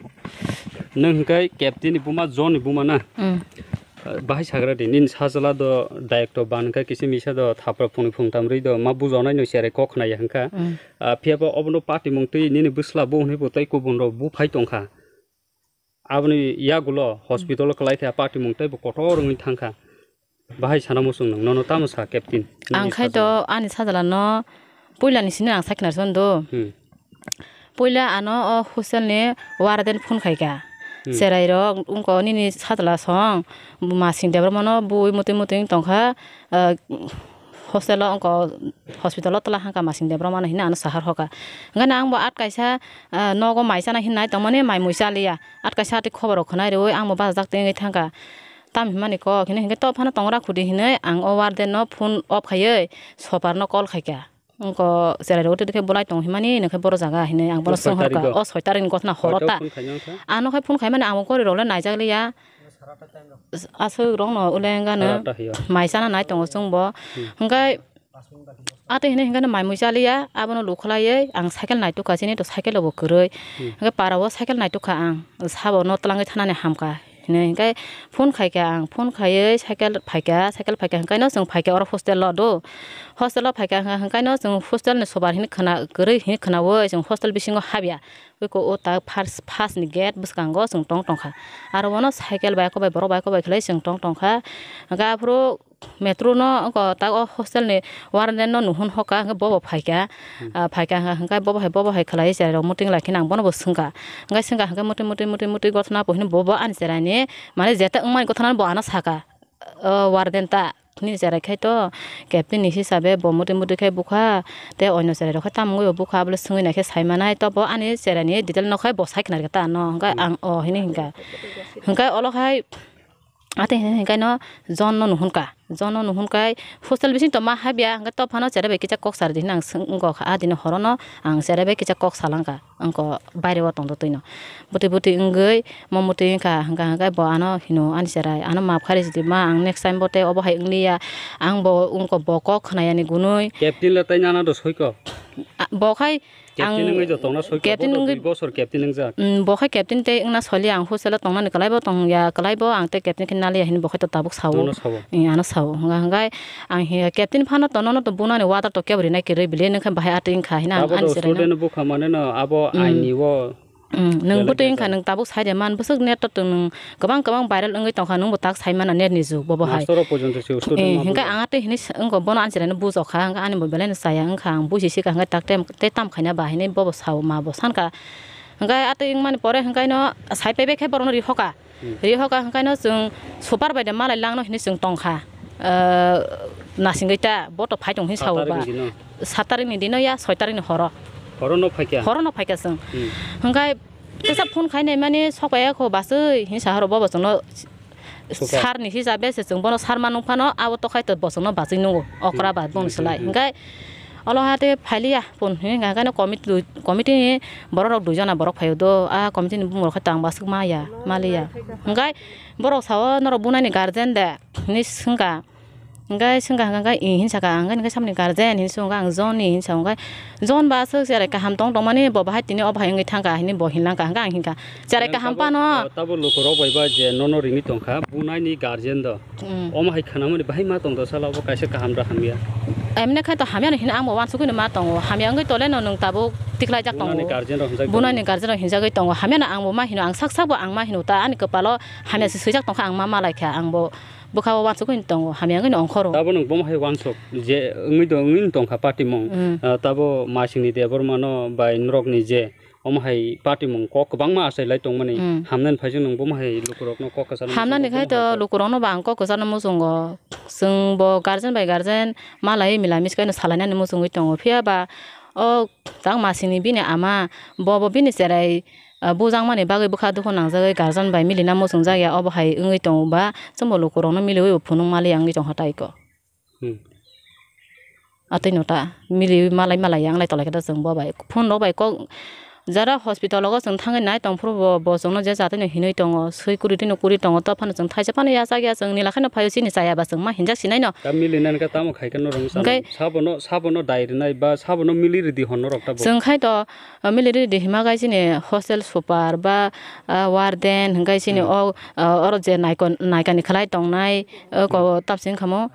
Nwng hwnkhe captain ni buma, John ni buma na? Ah, bahai sagra di, nini sajla do dayak to ban hwnkhe kisa misa do thapra phungni phungtam rwi do ma bujo nai no cherai kok khnaya hwnkha. Ah, phiya ba obono patimung twi nini bwsla bo hwnwi bo tei kubun rok buphai tongkha. Aboni yagulo hospital o kwlai khe patimung tei bo kotor wngwi thangkha. Bahai sana muchung nang, nono tamo sa captain? Nini Ang khai sajla. To ani sajla no puila ni sini ang sakhi narwkha do. Hmm. Puila ano o hostel ni warden phone khai kha. Hmm. Cherai rok wngko nini sajla song masing debra mano bui muti muti wng tong kha. Ah, hostel o wngko hospital o tola hangka masing debra mano hina ano sahar hoka. Hingke ang bo at kaisa, ah, nogo mai chana hinai tongmani mai mui chaliya. At kaisa ati khobor rok khwnai rwi ang bo bachajak twi wngwi thangkha. Tam himani kok hini hingke to phano tongra khudi hinui ang o warden no phone off khaiwi sopar no call khaikha. Wngko cherai rok twi khe bolai tong himani nokhe boro jaga hinui ang bono soi swnghorkha. Tarikh o? O soi tarikh ni gothna horo ta. Hoito phone khaina wngkha? Ano khai phone khaimani ang bo gori rok le naijak liya. Aswk rok no uleng gano. Sara ta hiyo. Mai chana nai tongo chwng bo. Hmm. Hingke Ate hini hingke no mai mui chaliya, abono lukhlaiwi ang cycle naitukha, chini to cycle bo kwrwi. Hmm. Hingke para o cycle naitukha ang, sabo no twlangwi thanani hamkha. Hini hingke phone khaikha ang, phone khaiwi cycle phaikha, cycle phaikha hingke no chwng phaikha oro hostel o do. Hostel o phaikha hingke no chwng hostel ni sobar hini khwna, kwrwi hini khwnawi chwng hostel bisingo habya. Ui ko o ta first, first ni gate bwskango chwng tong tongkha. Aro bono cycle bai kobai borok bai kobai khlai chwng tong tongkha. Hingke aphuru Metro no wngkha tak o hostel ni warden no nuhun hoka hingke bo bo phaikha. Hmm. Ah, phaikha hingke bo bo hai bo bo hai khlai cherai rok muting lai khe ang bono bo swngkha. Hingke swngkha hingke muting muting muting muting gothona po hino bo bo ani cherai ni mane jeta wngmani gothona bo ano saka. O warden ta nini cherai khai to captain ni hisabe bo muting muting khai bukha te oino cherai rok khai tamungwi bo bukha abole swngwi nai khe sai manai to bo ani cherai ni detail no khai bo sai khna rikha ta ano hingke Hmm. Ang o hini hingka hingke olo khai Ate hini hingke no John no nuhun ka. John no nuhun kai hostel bising tongma habya hingke to phano cherai bai kisa kok sar di hinui ang swngkha. A dino horo no ang cherai bai kisa kok salangkha. Wngkha baire o tongdo twi no. Bwtwi bwtwi wngwi mo mwtwi wngkha hingka hingke bo ano hino ani cherai ano maaf kharwi sidi ma ang next time bo tei obo hai wngliya. Ang bo wngkha bo kok khwnayani gunui. Captain le tai nana do soiko. A, bo khai Captain Ang wngwi joto wngna soika, captain bono wngwi dui bosor captain wngjak. Mm, bo khai captain tei wngna soli ang hostel o tongnani kwlaibo tongya, kwlaibo ang tei captain khe naliya hinwi bo khai to tabuk sao. Nono sao? Eh, ano sao. Hwnga hwnkhe ang hiya captain phano to nono to bunani water to kebo rinai kwrwi bile nokhe bahai atwi wngkha hino ang Abo ani to cherai no. Student bukha mane no abo Mm. Aini o. Mm, nwng Belai bwtwi wngkha bejal. Nwng tabuk sai de man bwswk net to nwng kwbang kwbang viral wngwi tongkha nwng bo tak sai mana net ni jug bo bo hai. Master rok porjonto se student Eh, ma hwnkhe bujo. Ang atwi hinwi sa-, wngkha bono ani cherai no bujokha hwnkhe ani bo belai no chaya wngkha ang buisi sika hwnkhe tak tem-, tei tam khaina ba hinwi bobo sao ma bo sankha. Hwnkhe atwi wngmani pore hwnkhe no sai paibai khe borokno rihoka. Hmm. Rihoka hwnkhe no chwng super bai de malai langno hinwi chwng tongkha. Ah, nasingwi ta bo to phai tong hinwi sao ba. Sat tarikh ni dino? Sat tarikh ni dino ya soi tarikh ni horo. Horo no phaikha? Horo no phaikha chwng. Hmm. Hwnkhe Teisa phone khai nai mani sok pai ya kho basui hinsa horo bobo chwngno Sukha. Sir ni hisa be se chwng bono sir ma nung phano abo to khai to bo chwngno bachwi nungo okra ba Hmm, boni hmm, slai hmm. Hingkai olo ha te phailiya phone hinga hingkai no committee committee ni borok rok dui jona borok phaio do a committee ni bumung rok khai to ang basuk ma ya maliya hingkai borok sao norok bunai ni guardian de hinui swngkha. Hingke swngkha hingke i hinsa kha, hingke samni guardian hinwi swngo ang John ni hinwi sa, hingke John ba aswk cherai kaham tong tongmani bo bahai tini o bahai wngwi thangkha hinwi bo hinlangkha, hingke ang hinkha cherai kaham phano. Tabo lukurok bai ba je nono ringwi tongkha, bunai ni guardian do. Mm. Omo hai khanamani bahai ma tongdo sala obo kaisa kaham da hamya. Emne khai to hamya no hino ang bo wansugwi no ma tongo, hamya wngwi tole no nwng tabuk tiklaijak tongo. Bunani guardian rok hinjak tongo. Bunani guardian rok hinjagwi tongo, hamya no ang bo ma hino, ang sak sak bo ang ma hino ta ani kwpalo hamya se swijak tongkha, ang ma malaikha, ang bo Bwkha o wansugwi tongo, hamya wngwi no ongkhoro. Tabo nwng bomo hai wansuk je wngwi do, wngwi tongkha party mung. Mm. Ah, tabo Masingni Debbarma no bai norok ni je omo hai party mung kok kwbangma achai lai tongmani. Mm. Hamnani phaising nwng bomo hai lukurok no kok kwchar. Hamnani khai to lukurok no ba ang kok kwchar no muchungo. Chwng bo guardian bai guardian malai mila miskano salainani muchungwi tongo. Phiya ba o tang Masingni bini ama bo bo bini cherai Ah, bujangmani bagwi bwkha dukhu nangjagwi guardian bai milina muchungjak ya, obo hai wngwi tongo ba, chwngbo lukurokno miliwi bo phunuk maliya wngwi tongkha tei ko. Hmm. Atwi no ta miliwi malai malai ya wng lai tonglaikhe ta chwng bo bai. Phone rok bai kok jara hospital o chwng thangwi nai tongphuru bo, bo chwngno je jatwi no hinwi tongo, swi kuri twi no kuri tongo, to phano chwng thaisa phano yachak ya, chwng nila khe no phaio chini chaya ba chwng ma hinjak sinai no. Ta milinani khe tamo khai khe norok Hwnkhe sabono, sabono dai rwnai ba sabono mili rwdi hwn norok ta bo. Chwng khai to O, mili ridi hima gai chini hostel super ba, ah, warden hingkai chini Hmm. o, ah, oro je naikon-, naikani khlai tongnai, o, ko Hmm. tapsing khamo,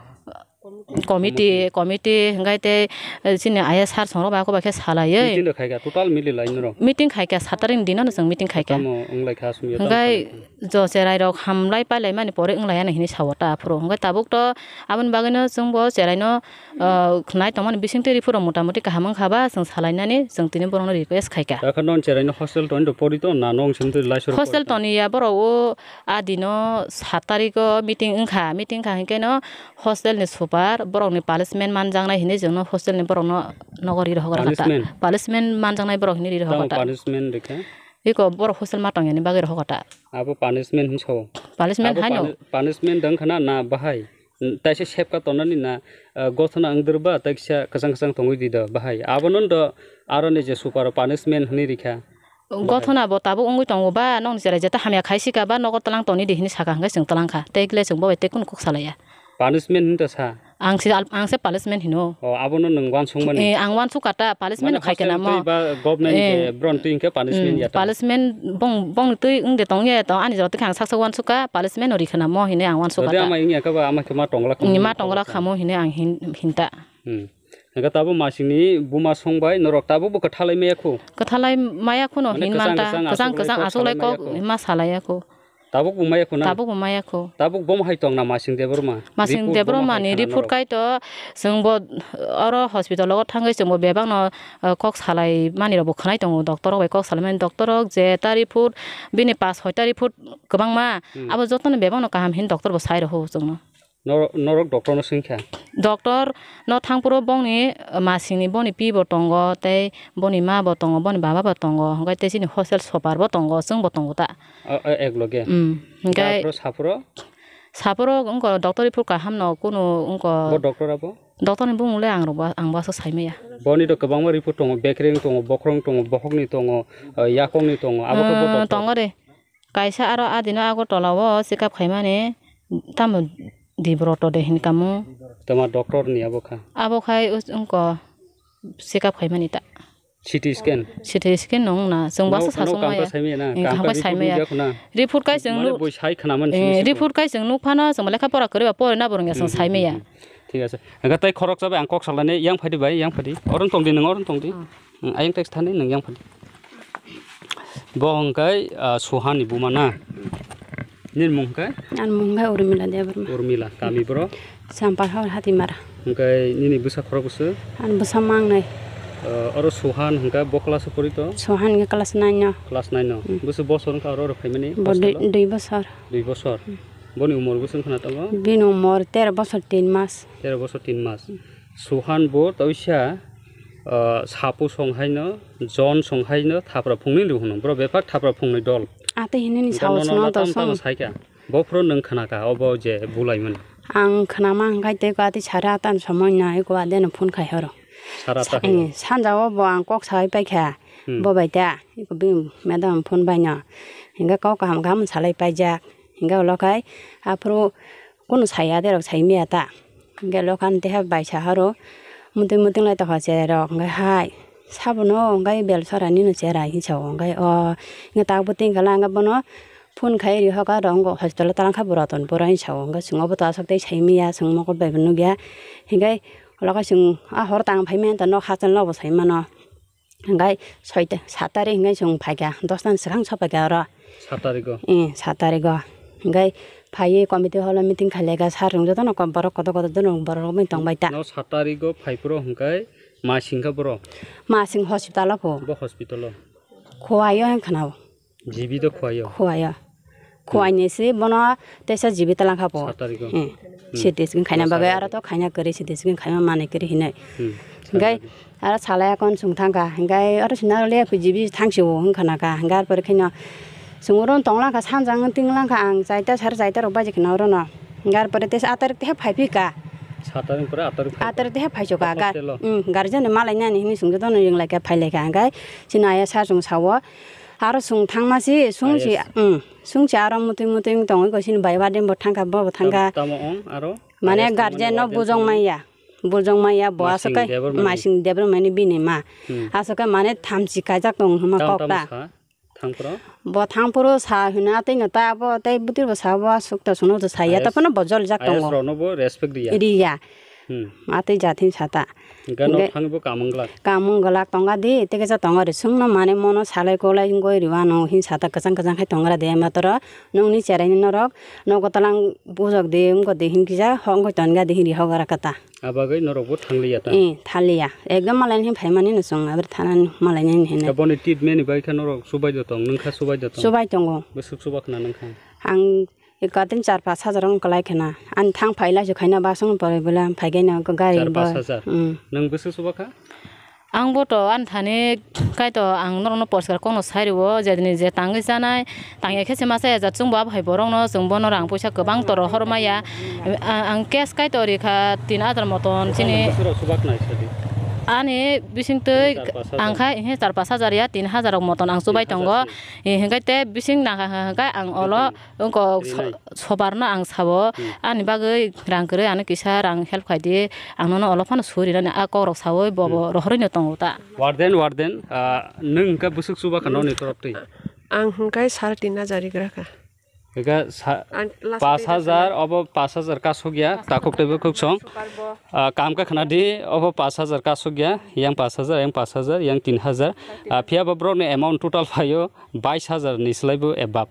Committee, committee, hingkai tei, eh, chini I A S sir songrok bai, ako bai khe salaiwi. Meeting da khaika, total mili lai norok? Meeting khaika, sat tarik ni dino no chwng meeting khaika. Tamo wng lai kha, aswk ya, tamo hingkai salai kha. Jo cherai rok hamlai pailai mani pore wng lai ya hinwi sao ta aphuru. Hingkai tabuk to aboni bagwi no chwng bo cherai no, eh, khnai tongmani bising twi riphu rok mota moti kaham wng kha ba, chwng salai nani chwng tini borok no request khaika. Dakha non cherai no hostel toni do pori to na nong simi twi lai sor hostel pori to? Toni ya borok o a dino sat tarik o meeting wng kha, meeting kha hingke no hostel ni super borok ni punishment manjaknai hinwi chwngno hostel ni borok no nogo ri rohor kha ta. Punishment? Punishment manjaknai borok hinwi ri rohor kha ta. Tamo punishment rikha? Iko borok hostel ma tong yani bagwi rohor kha ta. Abo punishment hinwi sao? Punishment abo haino. Puni-, punishment dang khana na bahai? Taisa sepka tonani na, ah, gothona wngdwr ba taisa kwchang kwchang tongwi di do bahai? Abono do aro ni je super punishment hinwi rikha. Gothona bo tabuk wngwi tongo ba, nokni cherai jeta hamya khai sika ba, nogo twlang toni di hinwi saka hwnkhe chwng twlang kha. Tei kle chwng bo bai tei kunu kok salaiya. Punishment hinwi ta sa? Ang se, ang se punishment hino. O, abono nwng wansuk mani? Eh, ang wansuk kha ta, punishment khai khe namo. Mane hostel twi ba government je bron twi hwnkhe punishment ya ta? Punishment bong, bong twi wng de tong ya to, ani jora twi khe ang sak sak wansuk kha, punishment no ri khe namo hinwi ang wansuk kha ta. Jodi ama wngya khe ba ama khe ma tongla kha mo hinwi ang hin, hin ta. Hmm. Hingke tabuk masingni buma songbai norok tabuk bo kwthalai maya khu? Kwthalai maya khu no hin manta. Mane kwchang kwchang, kwchang kwchang aswk lai kok ma salai ya khu. Tabuk bo maya khu na? Tabuk bo maya khu. Tabuk bo hai tong na masing Debbarma? Masing Debbarma ni report kai to chwng bo oro hospital o thangwi chwng bo bebak no, eh, kok salai mani rok bo khwnai tongo, doctor rok bai kok salai mani, doctor rok je ta report bini pass hoi ta report kwbangma. Hmm. Abo jotono bebak no kaham hin doctor bo sai rw chwng no. Nor-, norok doctor no swngkha? Doctor no thangphuru bongni, uh, masingni boni pi bo tongo, tei boni ma bo tongo, boni baba bo tongo, hwnkhe tei chini hostel super bo tongo, chwng bo tongo ta. O, o, ek loge? Mm, hwnkhe aphuru saphuru? Saphuru wngkha doctor report kaham no kunu wngkha. Bo doctor abo? Doctor ni bumung le ang rok ba, ang bo aswk sai maya. Boni to kwbangma report tongo, bekreng tongo, bokrong tongo, bokhokni tongo, uh, yakongni tongo, abo khe bo doctor? Uh, tongo de. Kaisa aro adino Agartala o check up khaimani tamo Dibroto de hinkamo. Tama doctor ni abo kha? Abo khai us-, wngko check up khaimani ta. C T scan? C T scan nung na, chwng basa no, sasong no, maya. Kam ta saimaya na, eh, kam kam ta kai report saimaya. Nung ya khuna. Report kai chwng mane nuk-, boi sai khna man eh, simi report kai chwng nuk phano, chwng lekha pora kwrwi ba pori na borong ya chwng saimaya. Hmm, hmm, hmm. Thik ase. Hwnkhe tei khoroksa bai ang kok salani, yang phaidi bai, yang phaidi. Oron tongdi nwng, oron tongdi. Hmm. Hmm, ayang text thani nwng yang phaidi. Bo hwnkhe, ah, Suhan ni buma na? Nini mung hwnkhe? Ani mung hwnkhe Urmila Debbarma. Urmila, kami boro? Sampahor Hatimara. Hwnkhe nini bwsa khorok bwswk? Ani bwsa mangnai. Ah, oro Suhan hwnkhe bo class o pori to? Suhan hwnkhe class nine o. Class nine o. Hmm. Bwswk bosor wngkha oro, oro phaimani hostel o? Dui, dui bosor. Dui bosor. Hmm. Boni umor bwswk wngkha na tongo? Bini umor tero bosor tin mas. Tero bosor tin mas. Suhan bo toisa, ah, sapu song haino, jon song haino, thapra phungnwi rw hwno. Bro bebak thapra phungnwi dol. Ate hinini sao swnam to tam tam song. Saikha. Bophuru nwng khna kha, obo je bulaimani. Ang khnama hwnkhe tei kwati sara atan somoi nai kwati no phone khai horo. Sara ta hai. Eh, sanja o bo ang kok sai paikha. Hmm. Bo bai ta. Iko bini madam phone bai no. Hingke kok kaham kaham salai paijak. Hingke ulo khai aphuru kunu saya derok sai maya ta. Hingke lokhan teha bai saharo muting muting lai tokha cherai rok hingke hai sabono hingke bel sora nino cherai hinwi sao hingke o hingke tabuk tingkhala hingke bono phone khai ri hoka rok wngkha hospital o talangkha bo roton bora hinwi sao hingke chwng obo to aswk tei sai maya chwng mokol bai bo nukya hingke lokha chwng a horo tang phai manta nok hachal nok bo sai mano. Hingke soita, sat tarik hingke chwng phaikha, dos tan swkang so phaikha oro. Sat tarik o? Eh, sat tarik o. Hingke phaiwi committee hall o meeting khailai kha, sir rok jotono kom-, borok kotor kotor jotono borok rok bai tongbai ta. No sat tarik o phai phuru hingke ma singkha boro? Ma sing hospital o pho. Bo hospital o? Khowai o hing khna o. G B do Khowai o? Khowai o. Khowai ni se bono teisa G B talangkha bo. Sat tarik o. Eh, hmm. C T scan khaina bagwi aro to khaina kwrwi C T scan khaima manwi kwrwi hinwi. Hmm. Hingke aro salai akon chwng thangkha. Hingke aro sina le G B thangsi o hingkha na kha. Hingke ar pore khaino chwng oro tong langkha sanjang ting langkha ang chaita sar chaita rok baji khna oro no. Hingke ar pore teisa aat tarik teha phai phika. Sat tarik pore aat tarik phai. Aat tarik teha phai choka. Hostel o? Gar-, hmm, guardian ni malai nani hinwi chwng jotono ring lai kha phai lai kha. Hingke chini aya sir chwng sao. Aro chwng thangma si, chwng si, I A S. Hmm, chwng si aro mutui mutui wng tongwi ko sini bai warden bo thangkha, bo bo thangkha. Tam-, tamo wng aro? Mane I A S guardian no thangmani bujong warden maya, bujong maya bo Masing aswk kai, Debbarma ni. Masing Debbarma ni bini ma. Hmm. Aswk kai mane thamchi kaijak tong hwnma kok ta. Tamo tamo sa, thangphuru? Bo thangphuru sa hwnwi atwi no ta, bo tei bwtwi bo sa, bo aswk ta suno to saya, I A S, ta phano bo jol jak tongo. I A S rok no bo respect riya. Riya. Hmm. Matwi jat hin sata. Hingke no Hingke thangwi bo kamung glak. Kamung glak tonga di, tei kisa tongo ri sungno mane mono salai kolai wngoi riwano hin sata kwchang kwchang khai tongra de matoro nongni cherai ni norok nogo talang bujok de wngko de hin kisa hongoi tonga de hin ri hogara kata. Abagwi norok bo thangliya ta? Eh, thangliya. Ekdom malai hin phaimani no chwng abri thanani malai nani hinwi. Aboni treatment ni bai khe norok subai do tong, nung kha subai do tong? Subai tongo. Bwswk suba khna nung kha? Ang Ekatin char pash hajar wng kwlai khna. Ani thang phaila se khaina basong pore bwla phaigaino gari Char bo. pash hajar. Mm. Nwng bwswk suba kha? Ang bo to ani thani kaito ang norokno poriskar kokno sai rwo, jedini je tangwi chanai, tangya khe se masa ya jat chwngbo abo hai borokno chwng bono rang puisa kwbang toro hormaya. A-, ang cash kaito rikha tin hajar moton chini. Bwswk rok suba khnai sadi? Ani bisingtwi Char pash hajar. Ang kha, he, char pash hajar ya, tin hajar rok moton ang chubai Tin hajar tongo. se. Hinkhe te bising nangkha hwnkhe ang olo Wngkok so-, Rinai. sobarno ang sabo, Hmm. ani bagwi rang kwrwi ano kisa rang help khai di, ang nono olo phano suri nani a kok rok sawi bobo Hmm. rohorwi no tongo ta. Warden, warden, ah, nwng hwnkhe bwswk chuba kha nokni torop twi? Ang hwnkhe sare tin hajar rigra kha. Hwnkhe sa-, Ang last pash hajar, obo pash hajar kasuk ya, takhuk tei bukhuk song. Super bo. Ah, kam kha khna di, obo pash hajar kasuk ya, yang pash hajar, yang pash hajar, yang tin hajar. Ah, phiya bo borokni amount total phaio bais hajar ni slai bo above.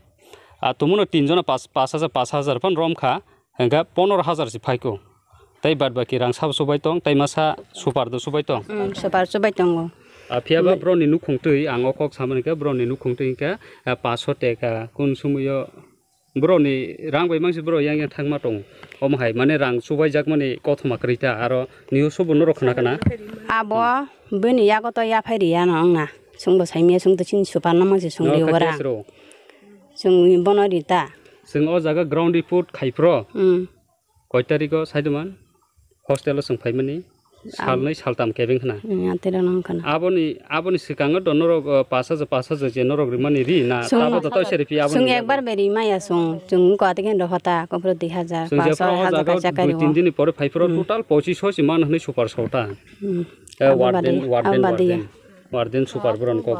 Ah, tumuno tin jona pas-, pash hajar, pash hajar phan rom kha, hingkhe pondro hajar se phaiko. Tei bad baki rang sabo subai tong, tei masa super do subai tong. Mm, super subai tongo. Ah, phiya ba Bai- borokni nukhung twi, ang o kok samani khe borokni nukhung twi hingkhe, ah, pash teka, kun sumoyo borokni rang bai mangsi borok yang yang thangma tongo. Omo hai mane rang subai jakmani kothoma kwrwi ta, aro news o bo norok khna khna. Abo bini yago to yaphai riya no wngna. Chwngbo saimaya chwngto chini super no mangsi chwng No, rio kha ora. Case rw. Chwng bono rita. Chwng o jaga ground report khai phro. Hmm. Koi tariko saiduman? Hostel o chwng phaimani Am- salnwi saltam kebeng khna. Hmm, atero nang khna. Aboni, aboni swkango do norok, uh, pash hajar, pash hajar je norok rimani ri na Chwng- tabo do toise riphi aboni Chwng loge? Ekbar bai rimaya chwng. Chwng ko atikhe rohota, kopro dui hajar, Chwng je pash hajar, phro o hajar jaga kaisa dui kariwo. Tin dini pore phai phro Hmm. Total pochish hosi man hwnwi super sota. Hmm. Eh, Abo warden, badi, warden, abo badi ya. warden. Warden super borok kok.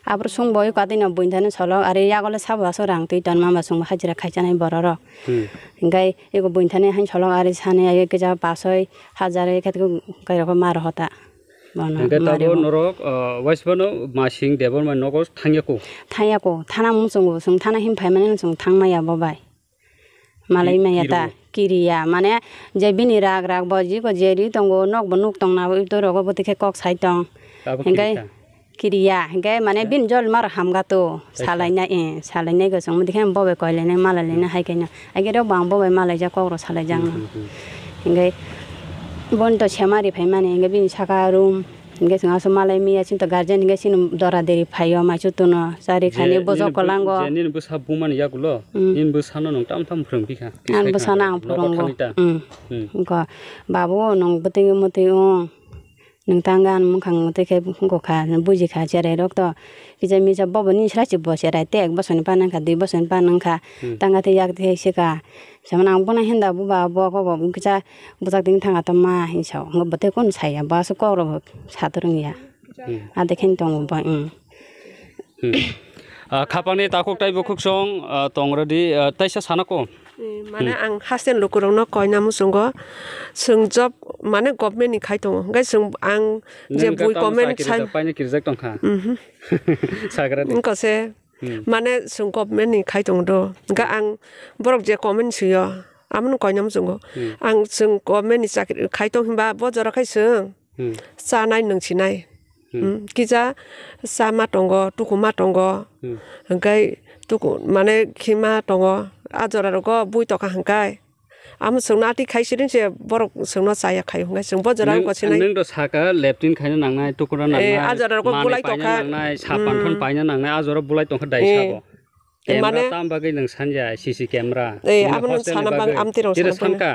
Aboro sung bo oi kadino buini thani solok ari yagole sabo aso rang twi tonma ba sung bo hajira khaichanai bororok. Hmm. Hinkhe ego buini thani hain solok ari sani age kisa pasoi hajar age khe kairok ma rohota. Bono Hinkhe ma tabo riwo. Norok, uh, waisbano masing debor mai nogo thangya ko. Thangya ko, thana muchungo sung thana him phaimani sung thangmaya bo bai. Malai Ki-, maya ta, kiriwo. Kiriya, mane je bini rak rak bo jiko je ri tongo, nok bo nuk tong na bo, ito rogo bo tikhe kok sai tong. Abo Hinkhe kiri kha. Kiriya, hinkhe mane He? Bini jol mar hamga to, Kaisa. Salainai, eh, salainai go chong, tikhe bo bai koi lainai, malai lainai Hmm. hai kaino. Age rok bang bo bai malai jak kok ro salai jak Hmm, no. hmm, hmm. Hinkhe bon to sema ri phai mani, hinkhe bini saka room, Hingke chwng aswk malai miya chwngto guardian hingke chini dora diri phaio maichwtwno chari khani Je bojok nini bw-, kolango. Je nini bwsa bumani yagulo, Mm. Nini bwsano nwng tam tam phwrwng pikha. Ang bwsano ang Nogo phwrwngo. Thangwi ta. Mm. Mm. Wngkha, babu nwng bwtwi mwtwi wng. Nwng tang gan mwkhang mwtwi khe wngkha, bujikha cherai rok to. Kisa misa bobo nini srai se bo cherai tek bosoni pan wngkha, dui bosoni pan wngkha. Mm. Tang atwi yak twi sika. Samano ang bono hinda buba bo kok bo kisa bwchak tini thanga tongma hinwi sao. Hwnba bwtwi kunu saya, bo aswk kok rok bo sa twrwng ya. Hmm. Ade khe tongo bo, hmm. Hmm. Ah, khapangni takhuk tei bukhuk song, ah, tong rwdi, ah, teisa sana ko. Eh, mane Hmm. Ang haste lukurokno koina muchungo, chwng job mane government ni khai tongo. Hwnkhe chwng ang je Nang bui ka tamo comment chakiri sai da paina kirijak tongkha. Mhm. Sagra di. Wngkha se. Hmm. Mane chwng government ni khai tongo do. Hwnkhe ang borok je comment swiyo, amono koina muchungo. Hmm. Ang chwng government ni chakri khai tong hinba bo jora khai chwng Hmm. Chanai nwng sinai. Hmm. Hmm. Kisa chama tongo, tukuma tongo. Hmm. Hwnkhe tuku mane khima tongo. A jora rogo bui tokha hwnkhe. Amo chwngno atwi khai siring se borok chwngno chaya khai hwnkhe chwng bo jora Nwng, wngkha sinai. Nwng do saka leptin khaina nangnai, tukuna Eh, nangnai, a jora rogo manwi bulai paina tokha. Nangnai, sapan Hmm. Phon paina nangnai, a jora bulai tongkha dai Eh. Sabo. Camera Mane tam bagwi nwng sanja, C C camera. Eh, Nini abo nwng hostel ni sana bang bagwi. Amtwi rong Tira sana bang. Sanka?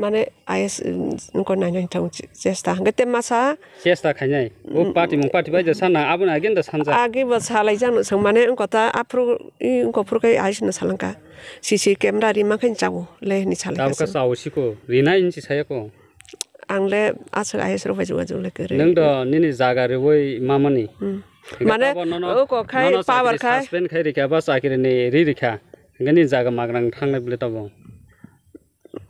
Mane I S, mm, wngkha nainai thang chesta. Hwnkhe te masa Chesta khainai. O Mm. Party mung party bai je sana, abo na agenda sanja. Agi bo salai jang nwng mane wngkha ta aphuru, i wngkha phuru khai I S no salangka. C C camera rima khe chao le ni salai Tabukha kha chao siko. Rinai hinsi sayako. Ang le aswk I S rok bai jogajog le kwrwi. Nwng do nini jaga rwui mamani. Hmm. Hingke Mane, tabo nono, o kok khai nono power chakri khai. Suspend khai rikha ba chakri ni ri rikha. Hingke nini jaga magrang thangnai bwle tabo.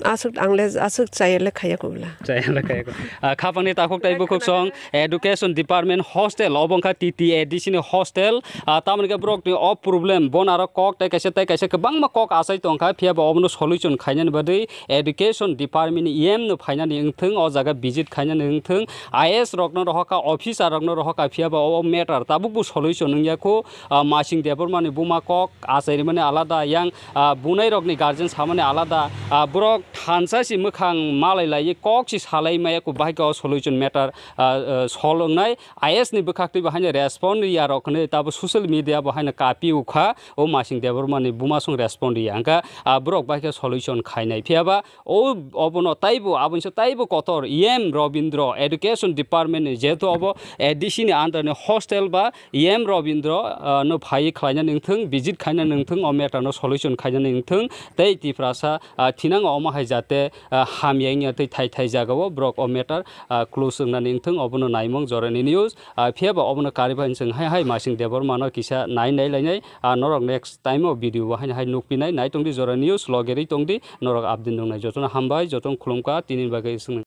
Aswk ang le aswk chaya le khaya kubla. Chaya le khaya ko. Ah, khapangni takhuk tai bukhuk song education department hostel obo wngkha T T A D C ni hostel. Ah, tamoni khe borok ni o problem bon aro kok tai kaisa tai kaisa kwbangma kok achai tongkha, phiya ba obono solution khainani bagwi education department ni E M no phainani wngthwng, o jaga visit khainani wngthwng, I A S rokno rohorkha, officer rokno rohorkha, phiya ba o matter tabukbo solution wngya kho. Ah, Masing Debbarma ni buma kok achai rimani alada, yang, ah, bunai rokni guardian samani alada, ah, borok thansa si mwkhang malai lai kok si salai maya kho, bahai khe o solution matter, ah, ah, solve wngnai. I A S ni bwkhak twi bo haino respond ya rok hwnwi tabo social media bo haino kapi ukha, o Masing Debbarma ni buma song respond ya, hwnkha, ah, borok bahai khe solution khainai. Phiya ba o obono taibo, aboni se taibo kotor E M Robindro, education department ni, jehetu obo A D C ni under ni hostel ba E M Robindro, ah, no phai khlaina nangthung, visit khaina nangthung, o matter no solution khaina nangthung, tei Tiprasa, ah, thinang omo hai jate, ah, hamya wngya tei thai thai jaga o borok o matter, ah, close wngna nangthung, obono naimung jorani news, ah, phiya ba obono karwi bai chwng hai hai Masing Debbarma no kisa nai nai lainai, ah, norok next time o video bo haino hai nukpinai, nai tongdi jora news, logerwi tongdi, norok update nungnai. Jotono hambai, jotono khulumkha, tini bagwi swng.